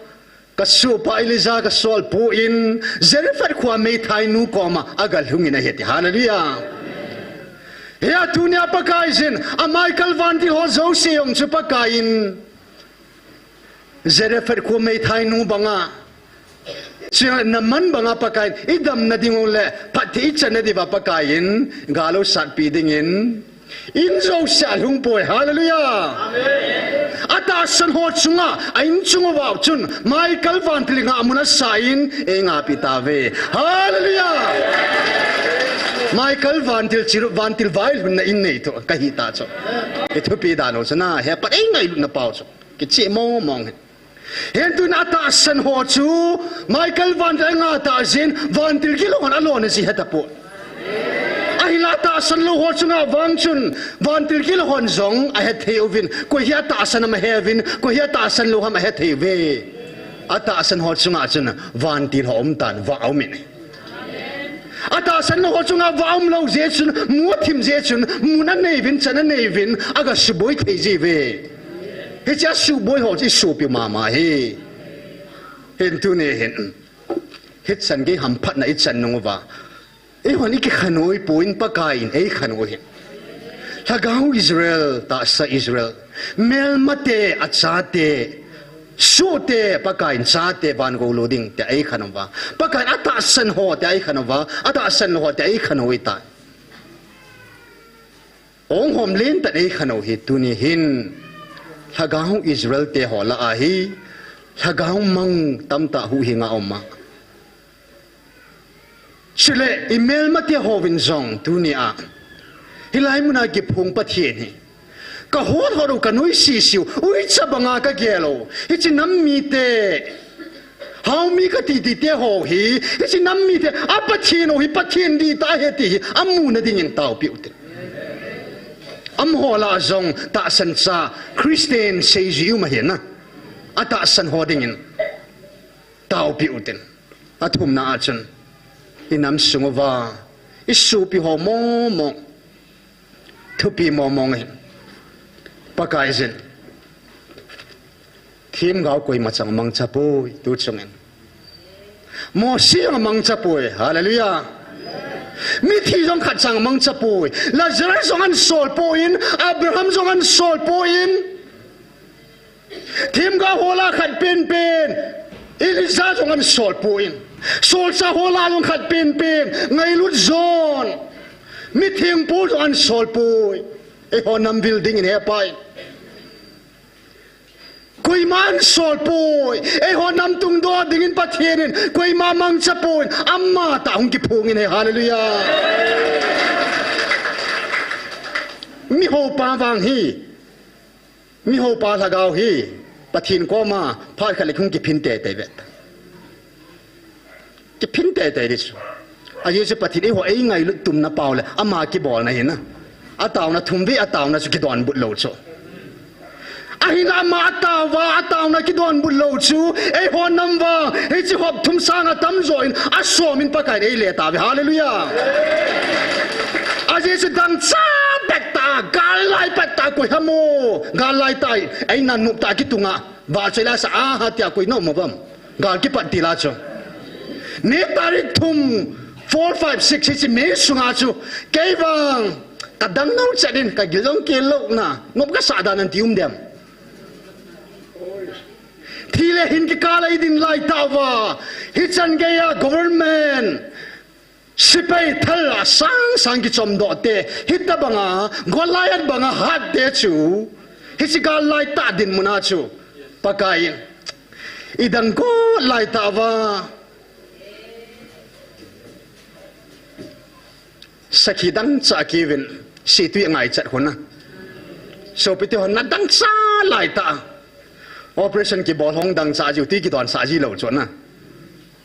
kasohpa Elijah kasol poi, Zarephath khoa meithai nu koma agalhungin ahi ati. Hallelujah. Hia tunia Pakaiyin, a Michael vantil ho jouse jong chu Pakaiyin, Zarephath kho meithai nu banga, chu Naaman banga Pakaiyin, idamna ding uleh, phatthei ichan nadiuva Pakaiyin, gal asatpi dingin, in jousea alhung poi. Hallelujah. Atahsan ho chunga, a in chung uva chun, Michael vantil ngah mun asan, eingahpi tauve. Hallelujah. Michael vantil chiru, vantil vailhunna in neitah kahi ta chu. Ithupi dan u chu na, hepa in eingailutna pau chu. Kicheh mong mong hi. Hin tun atahsan ho chu, Michael vantil angah tah jeh in, vantil gilou hon alona ji hetapoi. Ahinla atahsan lou ho chunga vang chun, vantil gilou hon jong ahethei uvin, koi hi atahsan ham aheuvin, koi hi atahsan lou ham ahethei uve. Atahsan ho chunga chun, vantil ho umtan, vah aumin. Atahsan lou ho chunga vah umlou jeh chun, mu athim jeh chun, mun anei uvin, chan anei uvin, agasuboi thei jiuve. Hiche asuboi ho chu isopi mama hi. Hin tuni hin. Hichan gei hamphatna ichan nung uva, eihon ikikhanoi poi, Pakaiyin eikhanoi ahi. Lhagao Israel, tahsa Israel, melmate, achate, sohte, Pakaiyin chate van gou lou ding tia eikhanouva, Pakaiyin atahsan ho tia eikhanouva, atahsan lou ho tia eikhanoi tai. Ong hom lentah in eikhanou hi tuni hin. Lhagao Israel te ho lah a hi. Lhagao mang tamtah huhhing a um a. Chule, imelmate hovin jong tunia. Hilai muna kiphong Pathen hi. Kahot hot u kanoise se u, uicha banga kagel u. Hiche nam mite. Hao mi kati ti te ho hi, hiche nam mite, a Pathen u hi Pathen dihtah ahi ti hi, amuna dingin taopeh u tin. Amaho lah a jong tahsan cha, Christian seiji um ahi na. Atahsan ho dingin taopeh u tin. Athumna a chun, inam sung uva, isopi ho mong mong. Thupi mong mong ahi. Pakaiyin. Themgao koima chang mangcha poi, tu chungin. Mose jong amangcha poi, hallelujah. Mithi jong khat chang amangcha poi. Lazarus jong ahin sol poi, Abraham jong ahin sol poi. Themgao ho lah a khat penpen, Elijah jong ahin sol poi. Solchah ho lah a jong khat penpen, ngailut jon. Mitheng Paul jong ahin sol poi. Eiho nam vil dingin hepa in. Koima ahin sol poi. Eiho nam tungdoh dingin Pathen in. Koima mangcha poi. Amatah hung kiphong in ahi, hallelujah. Mihopa vang hi. Mihopa lhagao hi, Pathen koma, phat khat le hung kiphin teitei ve. Kiphin teitei ding chu. Ajeh chu Pathen eiho eingailut tumna pau le, ama kibolna ahi na. Ataona thum vei, ataona chu kidonbut lou chu. Ahinla ama ataova, ataona kidonbut lou chu, eiho nam vang, hiche hop thum sanga tamjo in, asom in Pakaiyin eile tauve. Hallelujah. Ajeh chu dangchah pettah, gal lai pettah koi ham o, gal lai tah, eina noptah kitunga, vahchoi la sa, aha tia koi nom uvam. Gal kipat til a chu. Ni tarik thum, four, five, six, hiche May sunga chu, kei vang, kadang nom chet in, kagil jong kil lou na, nop kasah dan ahi ti um dem. Thi le hin kikal a idin lai tauva, hichan geiya government, sepai thal a sang sang kichomdoh te, hitobanga, Goliath banga hat te chu, hiche gal lai tah dinmun a chu, Pakaiyin, idang got lai tauva, sakhi dangchah kiuvin, seitu angaichat hon a. Sopite hon na dangchah lai tah. Operation kibol hon dangchah jiu, tui kidonsah ji lou chu na.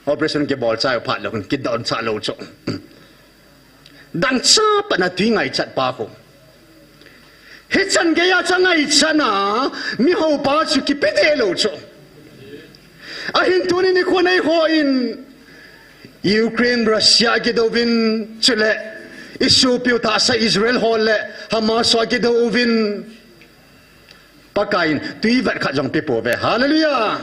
Operation kibol chai phat lou, kidon cha lou chu. Dangcha pana tui ngaichat pa khu. Hichan geiya cha ngaichat na, mi hou pa chu kipe de lou chu. Ahin tuni nikho nei hon, Ukraine, Russia kidouvin, chule, isopiu tahsa Israel ho le, Hamas ho kidouvin. Pakaiyin, tui vat khat jong pe pouve. Hallelujah.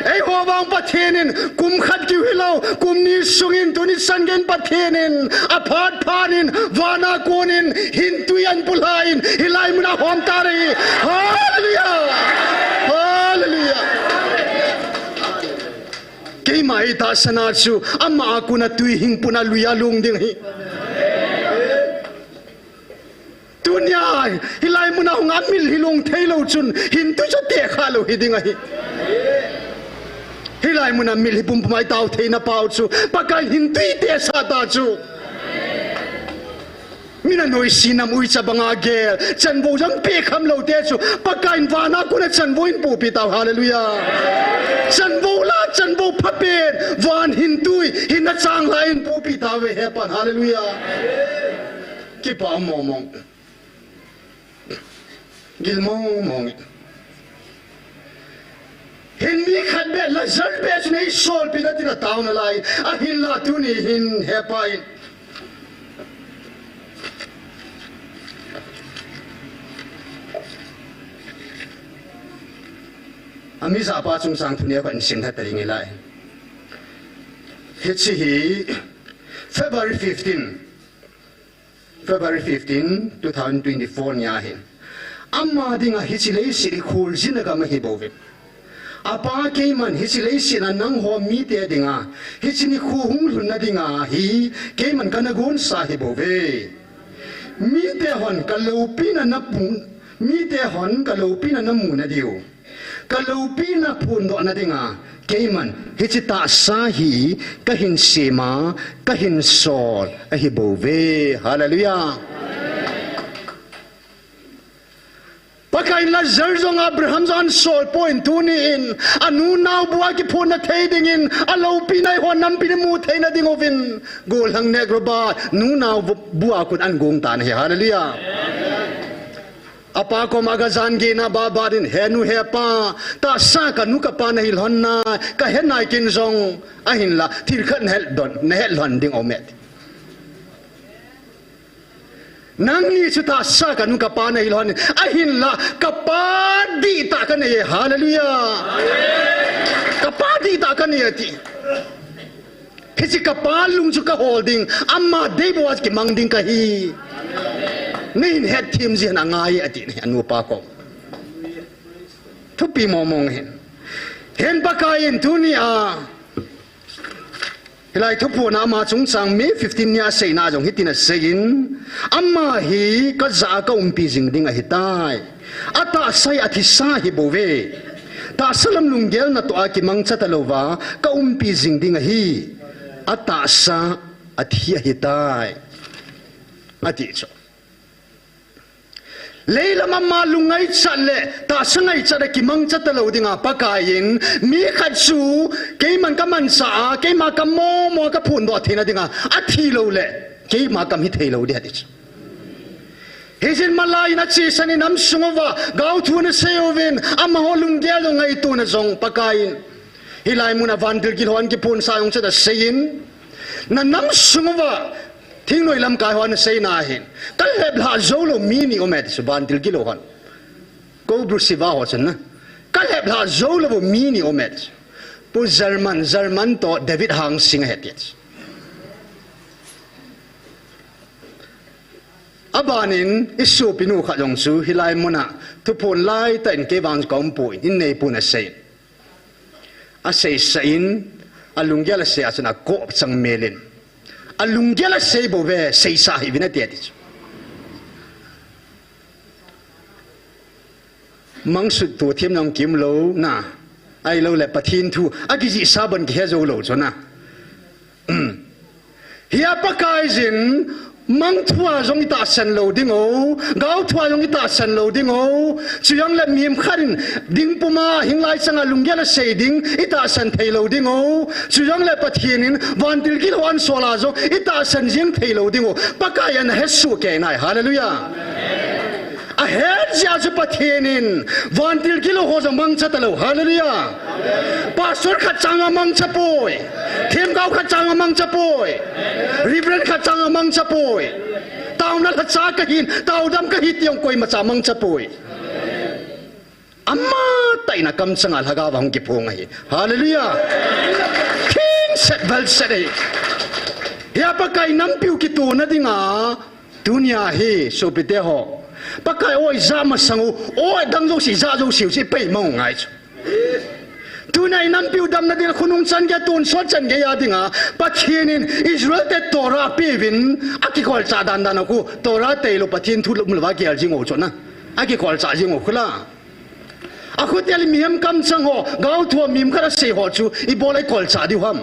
Eiho vang Pathen in, kum khat kiu hilou, kum ni sungin tuni chan geiyin Pathen in, aphat phat in, vana konin, hin tui ahin pulha in, hilai muna hom tare. Hallelujah. Hallelujah. Keima hi tahsa na chu, ama a kona tui hing puna lui a lung ding ahi. Tunia, hilai muna hung a mil hi lung thei lou chun, hin tui chu tekha lou hi ding ahi. Hilai muna mil hi pumpum a itao theina pau chu, Pakai hin tui tesah ta chu. Min anoise nam uicha banga gel, chanvou jong pe kham lou te chu, Pakaiyin vana kona chanvou in pupi tau, hallelujah. Chanvou la, chanvou phapen, van hin tui, hin achang la in pupi tauve, hepan, hallelujah. Kipa mong mong. Gil mong mong. Hin mi khat beh, Lazar beh chu nei solpi na tina tao nalai. Ahinla tuni hin hepan. Ami japa chungchang thu nia kahin sim lha ta ding ahi lai. Hiche hi February fifteen. February fifteen, two thousand twenty-four nia hin. Ama dinga hiche leiset hi kholjin a gam ahi bouve. Apa keiman hiche leiset a nangho mite dinga, hiche nikho hung lhunna dinga hi keiman kana gonsa ahi bouve. Mite hon ka loupina na pu, mite hon ka loupina na mu na diu. Ka loupina phondohna dinga, keiman, hiche tahsa hi, kahin sema, kahin sol, ahi bouve. Hallelujah. Pakaiyin Lazar jong Abraham jong ahin sol poi, tuni in, anu nao bu a kiphonna thei dingin, aloupina eiho nampi in imu theina ding uvin, gollhang nek robot, nu nao bu, bu a kon ahin gong tan ahi. Hallelujah. Apa koma gajan gehna baba din, he nu he pa, tahsa kanu kapa nahi lhon nai, kahe nai ken jong, ahinla, thil khat nahet don, nahet lhon ding aume. Nangni chu tahsa kanu kapa nahi lhon, ahinla, kapa dihtah kanei, hallelujah. Kapa dihtah kanei ati. Hiche kapa lung chu kahol ding, ama dei bou a kimang ding kahi. Neihin hetthem jin angai ati, anu pa kom. Thupi mong mong hin. Hin Pakaiyin tunia. Hilai thuphon a ama chungchang May fifteen nia aseina jong hitin aseiyin. Ama hi kajah a kaumpi jing ding ahitai. Atahsa hi athisa ahi bouve. Tahsa lam lunggel natoh a kimangcha talouva, kaumpi jing ding ahi. Atahsa athi ahitai. Ati chu. Leilam ama lungngaichat le, tahsa ngaichat a kimangcha talou dinga Pakaiyin, mi khat chu, keiman kamanchah a, keima kam momo kaphondoh theina dinga, athi lou le, keima kam hithei lou ding ati chu. Hijeh in malaiyin achesan in nam sung uva, gaothu ana seiuvin, amaho lunggel u ngaitona jong Pakaiyin. Hilai muna vantil gil hon kiphonsa jong chu ana seiyin. Na nam sung uva, thingnoi lamkai hon ana seina hin. Kalheplhah joulou mi ni aume ti chu vantil gil hon. Kobru siva ho chun na. Kalheplhah joulou mi ni aume ti chu. Pu German, German toh David Hangsing ahi ti chu. Abanin, isopinu khat jong chu, hilai muna, thuphon laitah in kei vang kaum poi, in neipu nasei. Aseisah in, alunggel asei a chun akoh chang mel in. Alunggel asei bouve, seisah hih uvin ati ati chu. Mangsut to thim nang kimlou na. Ahilouleh Pathen thu akijihsa bon kihe joulou chu na. Hia Pakaiyin Mang thua jong i tahsan lou ding o, gao thua jong i tahsan lou ding o. Chujongle mihem khat in ding puma hinglai changa lunggel a sei ding i tahsan thei lou ding o. Chujongle Pathen in vantil gilou an sola jong i tahsan jing thei lou ding o. Pakai in ahe soh kei nai. Hallelujah. Ahet jeh a chu Pathen in vantil gilou ho jong mangcha talou. Hallelujah. Pastor khat chang a mangcha poi. Themgao khat chang a mangcha poi. Reverend khat chang a mangcha poi. Taona lhacha kahin, taodam kahi ti jong koima cha mangcha poi. Ama tah in a kamchang a lhagao va hung kiphong ahi. Hallelujah. Thingset velset ahi. Hia Pakai nampiu kitona dinga Tunia hi, sopite ho. Pakai o i ja masang u, o dang jouse, ja jouse u, si pei mang ngai chu. Tunia i nampiu damna ding khonung chan gei, tonsot chan gei a dinga, Pathen in Israel te Torah apeuvin, akikolcha dan dan a khu, Torah tailou Pathen thu lum lou va gel jing u chu na. Akikolcha jing u khu la. Akhutel mihem kamchang ho, gao thua mihem khat asei ho chu, ibol a ikolcha diu ham.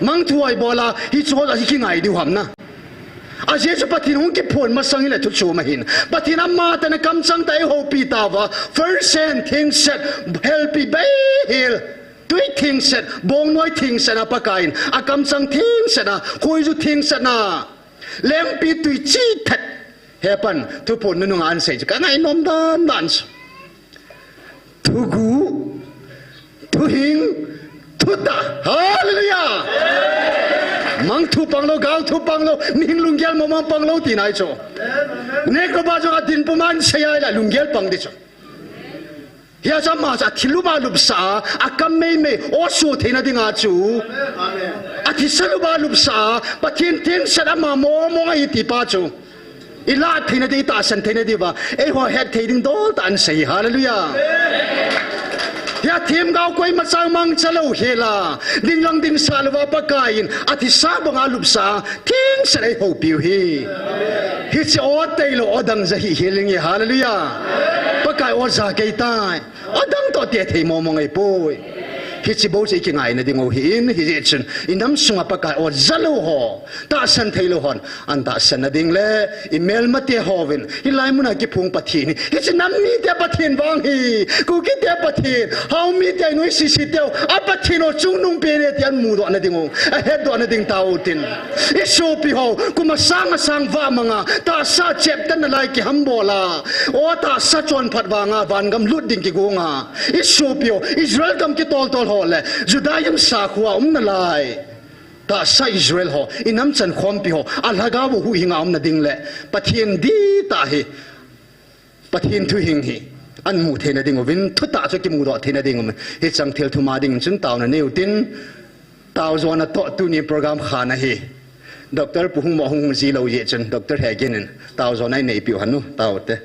Mang thua ibol a, hichu ho a hi kingai diu ham na. Ajeh chu Pathen hung kiphong masang hile thu chu ma hin. Pathen amatah in a kamchang tah a eihopi tauva. First hand thingset, helpi beihel. Tui thingset, bongnoi thingset a Pakai in. A kamchang thingset a, khoiju thingset na. Lengpitui chi thet. Hepan, thuphon nunung a ansei chu. Ka ngainom dan dan chu. Thugu, thuhing, thutah. Hallelujah. Mang thu panglou, gao thu panglou, mihing lunggel mong mong panglou tina ahi chu. Nekroba jong adin puma ansei a ila lunggel pang di chu. Hia chu ama chu athi lupna lupsa, akam meimei, o su theina dinga chu. Athisa lupna lupsa, Pathen thingset ama mong mong ahi ti pa chu. Ilah theina di, itahsan theina diuva. Eiho het thei ding dol tah a ansei. Hallelujah. Hia themgao koima chang mangcha lou hela. Ding lang ding sa louva Pakai in. Athisa banga lupsa. Thingset a eihopiu hi. Hiche o tailou o dang ja hi healing hi. Hallelujah. Pakai o ja kei tai. Adang toh te thei mong mong ahipoi. Hiche bou chu i kingaina ding u ahin, hijeh chun, i nam sunga Pakai o ja lou ho, tahsan thei lou hon, an tahsan na ding le, i melmate hovin, hilai muna kiphong Pathen hi, hiche nam mite Pathen vang hi, Kuki te Pathen, Hao mite, Inoi sisi teu, a Pathen o chungnung pen e ti an mudoh na ding u, ahetdoh na ding tao tin. I sopi ho, kum asang asang vah manga, tahsa cheptan nalai kihambol a, o tahsa chonphat vanga, vangam lut ding kigonga. I sopi ho, Israel gam kitol tol ho le, Judaism sakhoa um nalai. Tahsa Israel ho, i nam chankhompi ho, alhagao u huhhinga um na ding le, Pathen dihtah hi, Pathen thuhing hi, an mu theina ding uvin, thutah chu kimudoh theina ding uvin, hichang thil thum a ding chun taona nei utin, taojona toh tuni program khana hi, Doctor Pu Hungmo hung hung ji lou jeh chun, Doctor Hegin in, taojona ineipiu hon u, tao te.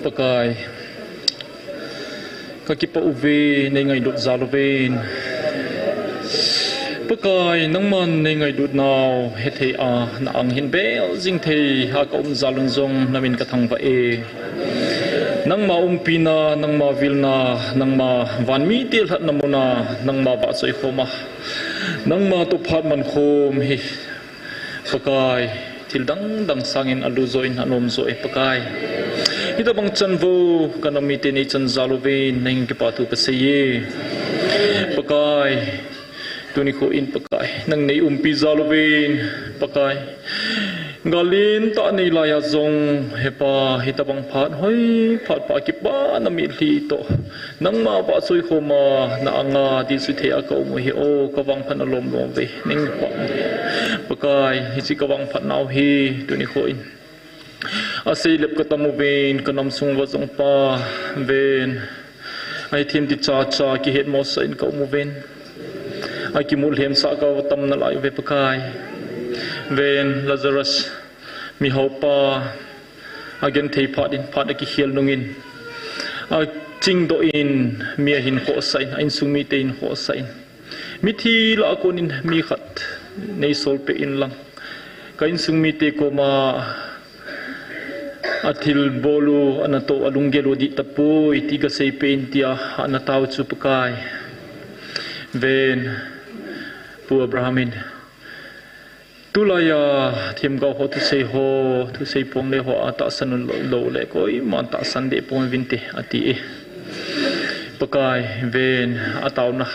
Pakai, ka kipah uve, nei ngailut jal uvin. Pakai, nangman nei ngailut nau hethei a, na ang hin bel jing thei a ka um jal un jong na min ka thangvah e. Nangma umpina, nangma vilna, nangma van mite lhatna muna, nangma vahchoi khom a, nangma toh phat man khom hi Pakai, thil dang dang sangin alu jo in anom jo e Pakai. Hitabang chan vo, ka nam mite nei chan jal uvin, na hin kipa thu ka sei e. Pakai, tuni kho in Pakai, nang nei umpi jal uvin, Pakai. Gal lentah nei lai a jong, he Pa, hitabang phat hoi, phat pha kipana mitlhi toh. Nangma vahchoi khom a, na anga dilsu thei a ka um u hi, o, ka vangphat na lom lom uve, nang pa. Pakai, hiche ka vangphat nau hi, tuni kho in. Asei lep ka tam uvin, ka nam sung uva jong Pa, ven. Ahi thim ti cha cha kihet mo sa in ka um uvin. Akimu lhem sa ka tam nalai uve Pakai. Ven, Lazarus, mi hau pa, agenthei phat in, phat a kikhel nungin, achingdoh in, mi ahin khohsah in, a insung mite ahin khohsah in. Mithi lah a konin mi khat nei sol peh in lang. Ka insung mite koma athilbol u, anatoh u, alunggel u adih tapoi, ti ka sei peh in tia, ana tao chu Pakai. Ven, Pu Abraham in. Tulai a themgao ho thusei ho, thusei pong le ho a tahsan u lou, lou le koiman tahsan deh pon vin te ati e. Pakai ven ataona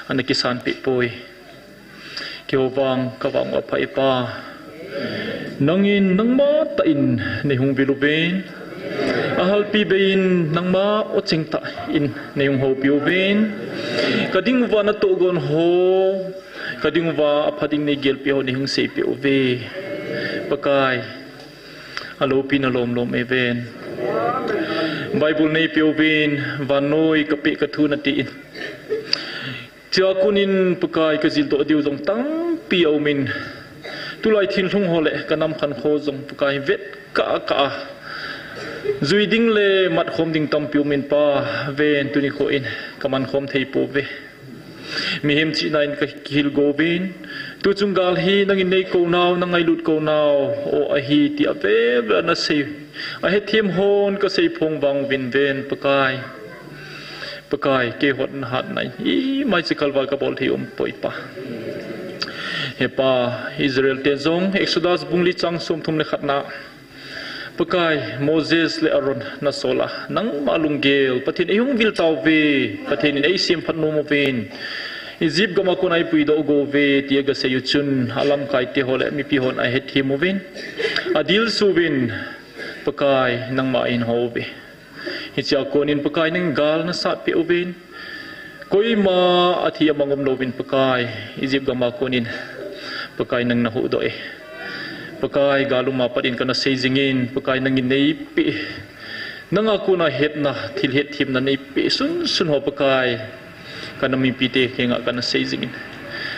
ana kisan peh poi. Keiho vang ka vang u apha e Pa. Nangin nangma tah in nei hung vil uvin. Ahalpi bei in nangma o ching tah in nei hung houpi uvin. Ka ding uva natoh gon ho. Ka ding uva, apha ding nei gelpeh ho nei hung seipeh uve. Pakai, aloupina lom lom e ven. Bible nei peh uvin, vannoi ka peh ka thu nati in. Chua konin Pakai ka jildoh diu jong tampi aum in. Tulai thil lhung ho le ka nam khankho jong Pakai vet kah kah a. Jui ding le mat khom ding tampi um in Pa, ven tuni kho in ka man khom thei pouve. Mihem chihna in ka kihil go uvin. Tuchung gal hi nangin nei kou nau, na ngailut kou nau, o ahi ti avel vel na sei. Ahethem hon ka sei phong vang uvin ven Pakai. Pakai, keiho hatna in imacha kalval ka bol thei um poi Pa. He Pa, Israel te jong, Exodus bung li chang som thum le khat na. Pakai, Moses le Aaron na sol a, nangma lunggel, Pathen in eihung vil tauve, Pathen in eisemphat nom uvin. Egypt gam a kon a eipuidoh go uve, tia ga sei u chun, alamkai te ho le mipi hon ahethem uvin. Adilsu uvin, Pakai, nangma in hou uve. Hichea konin Pakai nangin gal na sat peh uvin. Koima athi amang um louvin Pakai, Egypt gam a konin Pakai nangin na huhdoh e. Pakai gal um a pat in kana sei jingin, Pakai nangin nei peh. Nanga kona hetna, thil hetthemna nei peh sunsun ho Pakai. Kana mipi te henga kana sei jingin.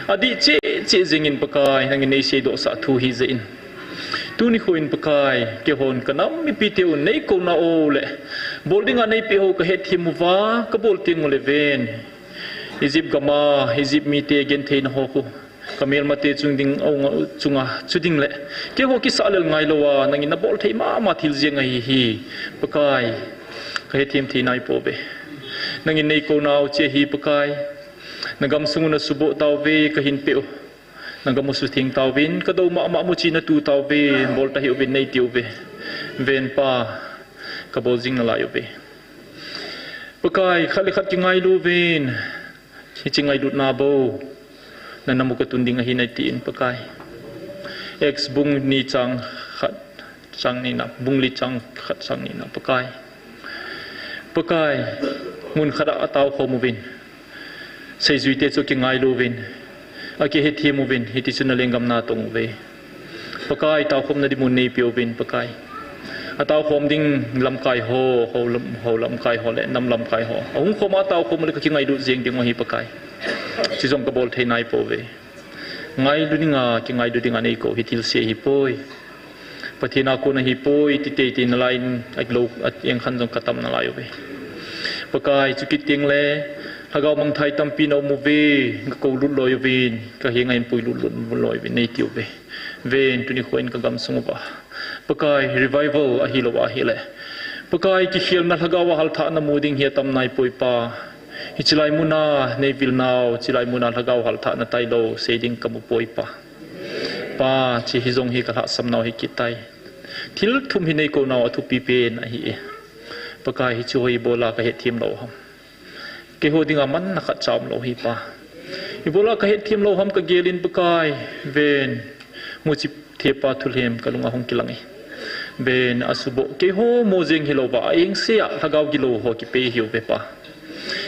Adih cheh cheh jingin Pakai, nangin nei seidoh sah thu hi jeh in. Tuni kho in Pakai, keihon ka nam mipi te u nei kou nau le. Bol dinga nei peh ho ka hethem uva, ka bol teng u le ven. Egypt gam a, Egypt mite gentheina ho khu. Ka melmate chung ding, aung a, chunga, chu ding le. Keiho kisah lel ngai lou a, nangin na bol thei mama thil jeng ahi hi. Pakai, ka hethem thei nai pouve. Nangin nei kou nau cheh hi Pakai. Na gamsung u na suboh tauve, ka hin peh u. Na gam u sutheng tauvin, ka dou mama muchi na tu tauve, bol tahih uvin nei ti uve. Ven Pa, ka bol jing nalai uve. Pakai, khat le khat kingailu uvin, hiche ngailutna bou, na nam u ka tun ding ahi nai tin Pakai. Acts bung ni chang khat, chang ni na, bung li chang khat chang ni na Pakai. Pakai, mun khat a atao khom uvin. Seijui te chu kingailu uvin, akihethem uvin, hiti chun na lenggam na tong uve. Pakai, taokhomna ding mun nei peh uvin, Pakai. Ataokhom ding lamkai ho, ho lam, ho lamkai ho le, nam lamkai ho. Ahung khom a ataokhom le ka kingailut jeng ding u ahi Pakai. Chi jong ka bol thei nai pouve. Ngailu dinga, kingailu dinga nei kou hi thil se hi poi. Pathen a kon ahipoi, ti teitei nalai in, alou, a, engkhan jong katam nalai uve. Pakai, chukit tengle, lhagao mangthai tampi na um uve, kakou lut loi uvin, kahenga hin pui lut lut loi uvin, neiti uve. Ven, tuni khoin kagamsung uva. Pakai, revival ahilou ahile. Pakai, kikhelna lhagao a halthahna mu ding hi atam naipoi Pa. Hiche lai muna, neivil nau, hiche lai muna lhagao halthahna tailou, sei ding kamu poi Pa. Pa, hiche hi jong hi kalhahsam nau hi kit tai. Thil thum hi neikou nau athupi pen ahi e. Pakai, hiche ho ibola kahetthem lou ham. Keiho dinga manna khat cha umlou hi Pa. Ibola kahetthem lou ham kagel in Pakai, ven. Muchi thepa thulhem kalunga hung kilang e. Ven, asuboh, keiho mo jeng hilouva, a-eng sea, lhagao gilou ho kipei hiuve Pa.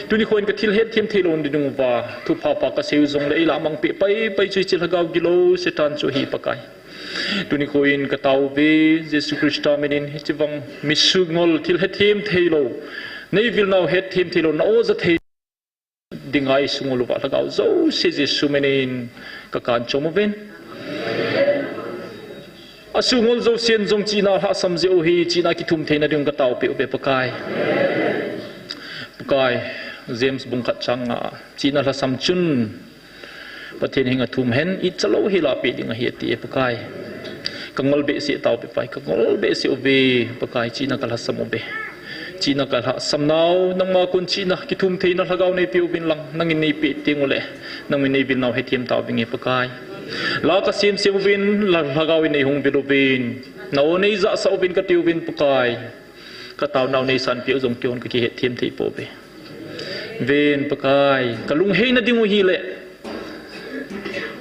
Tuni khoin kathil hetthem theilou ding uva, thupha pha kasei u jongle, eilamang peh paipai chu hiche lhagao gilou, Satan chu ahi Pakai. Tuni khoin katao uve, Jesu Christa minin, hiche vang mi sungol thil hetthem theilou, neivil nau hetthem theilou, na-o ja thei dinga isungol uva lhagao jouse Jesu minin kakan chom uvin. Asungol jousen jong chihna lhahsam jeh u hi, chihna kithum theina ding kataopeh uve Pakai. Pakai, James bung khat chang nga, chihna lhasam chun, Pathen henga thum hen, ichalou hela peh ding ahi ati e Pakai. Kangol behseh tauve Pai, kangol behseh uve Pakai, chihna kalhasam uve. Chihna kalhasam nau, nangma kon chihna kithum theina lhagao neipeh uvin lang, nangin neipeh teng ule, nangin neivil nau hethem tauvinge Pakai. La kasem sem uvin, la lhagao in neihung vil uvin, na-o neijahsah uvin kati uvin Pakai. Kataonau neisanpeh u jong keihon kakihetthem thei pouve. Ven Pakai, kalungheina ding u hile,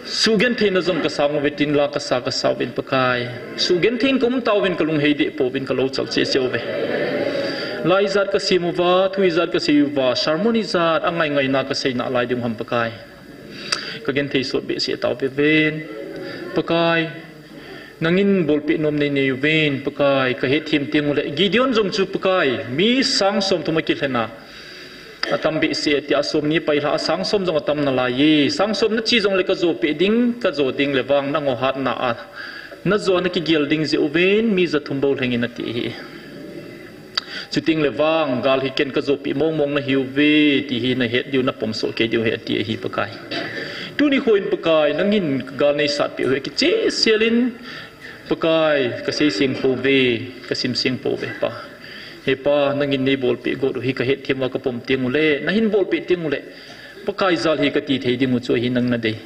suhgentheina jong kasang uve tin la kasa kasa uvin Pakai. Suhgenthei in kaum tauvin kalunghei deh pouvin kalou chal cheh cheh uve. La ijat kasem uva, thu ijat kasei uva, sermon ijat angai ngaina kasei nalai ding u ham Pakai. Kagenthei sot behseh tauve ven. Pakai, nangin bolpeh nom neinei uvin, Pakai, kahetthem teng ule. Gideon jong chu Pakai, mi sang som thum akilhena. Atam behseh tia somni apailha a sang som jong atam nalai e. Sang som nache jongle kajo peh ding, kajo ding le vang nangho hatna a najo a nakigel ding jeh uvin, mi ja thum bou lhengin ati ahi. Chuteng le vang, gal hi ken kajopeh mong mong nahiuve, ti hi nahet diu, napomsoh kei diu ahi, ati ahi Pakai. Tuni khoin Pakai, nangin gal neisatpeh u hi kicheh sel in, Pakai, kasei seng pouve, kasim seng pouve Pa. He Pa, nangin neibolpeh got u hi kahetthem uva kapom teng ule, nahin bolpeh teng ule, Pakai, jal hi kati thei ding u chu ahi, nang nadei.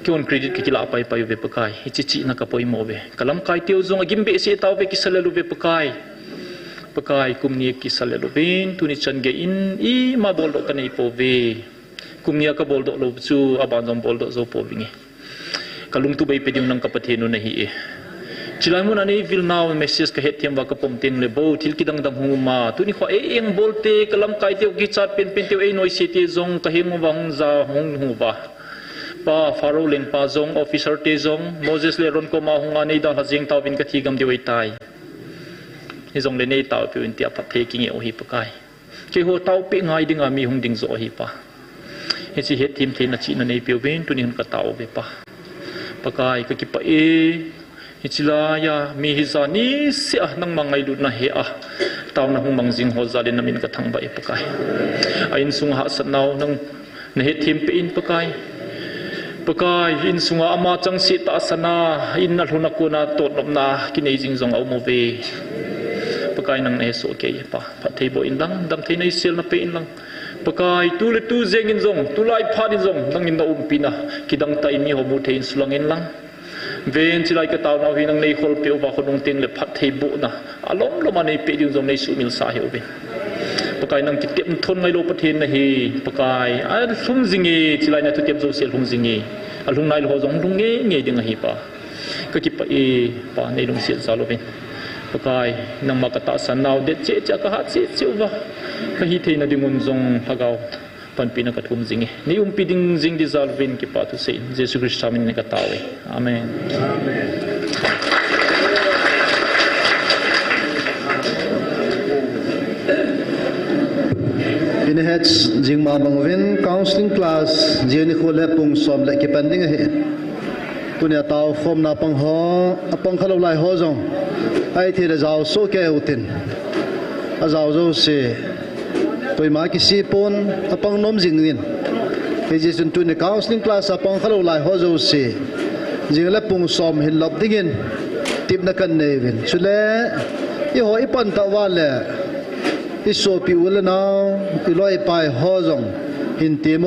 Keihon credit kakilah paipai uve Pakai, hiche chihna kapoimo uve. Kalamkai teu jong agim behseh tauve, kisalel uve Pakai. Pakai, kum ni akisalel uvin, tuni chan geiyin ima boldoh kanei pouve. Kum ni a kaboldoh lou chu, aban jong boldoh jou pouvinge. Kalungtup eipeh diu nang ka Pathen u nahi e. Chulai muna neivil nau message kahetthem uva kapom teng le bou, thil kidang dang hung um a. Tuni kho ei-eng bolte, kalamkai teu, kichat penpen teu, einoise te jong kaheng uva hung ja hung hung uva. Pa, Pharaoh lengpa jong, officer te jong, Moses le Aaron koma hunga neidalha jeng tauvin kathi gam diu ahitai. Hijongle neitaopeh uvin tia phatthei kinge u ahi Pakai. Keiho taopeh ngai dinga mi hung ding joh ahi Pa. Hiche hetthem theina chihna neipeh uvin tuni hin katao uve Pa. Pakai kakipah e. Hiche laiya mi hija niseh a nangma ngailutna hea taona hung mang jing ho jal in namin kathangvah e Pakai. A insunga hahsatnau nang nahetthem peh in Pakai. Pakai, insunga ama changseh tahsan a, in alhun a kona totnopna kinei jing jong aum uve. Pakai nang nahesoh kei Pa. Phatthei boh inlang, damtheina iselna peh inlang. Pakai, tu le tu jengin jong, tulai phat in jong, nangin naumpina kidang tah in miho muthei in sulang inlang. Ven, chulai kataonau hi nang neikholpeh uva, khonung teng le phatthei bohna alom loma neipeh diu jong neisumilsah hih uvin. Pakai nang kitepna thon ngailou Pathen nahi, Pakai, alhung jinge, chulai na thutep jouse alhung jinge, alhung nailou ho jong lhung ngeingei ding ahi Pa. Kakipah e Pa, neilungset jal uvin. Pakai, nangma katahsan nau det cheh cheh a kahat cheh cheh uva, kahitheina dingun jong Lhagao panpina kathum jinge. Neiumpi ding jing ding jal uvin kipah thusei in Jesu Christa min in katao e. Amen. Ina het jing mama uvin counseling class jing nikho le pung som le kipan ding ahi. Tunia taokhomna apang ho, apang khalou lai ho jong, ahi thei le jao soh kei utin. Ajao jouse, koima kisih pon, apang nom jing in. Hijeh chun tuni counseling class apang khalou lai ho jouse, jing le pung som hin lop dingin, tepna kanei uvin. Chule, eiho ipan tah uva le, isopi u le nao, iloi ipai ho jong, hin tem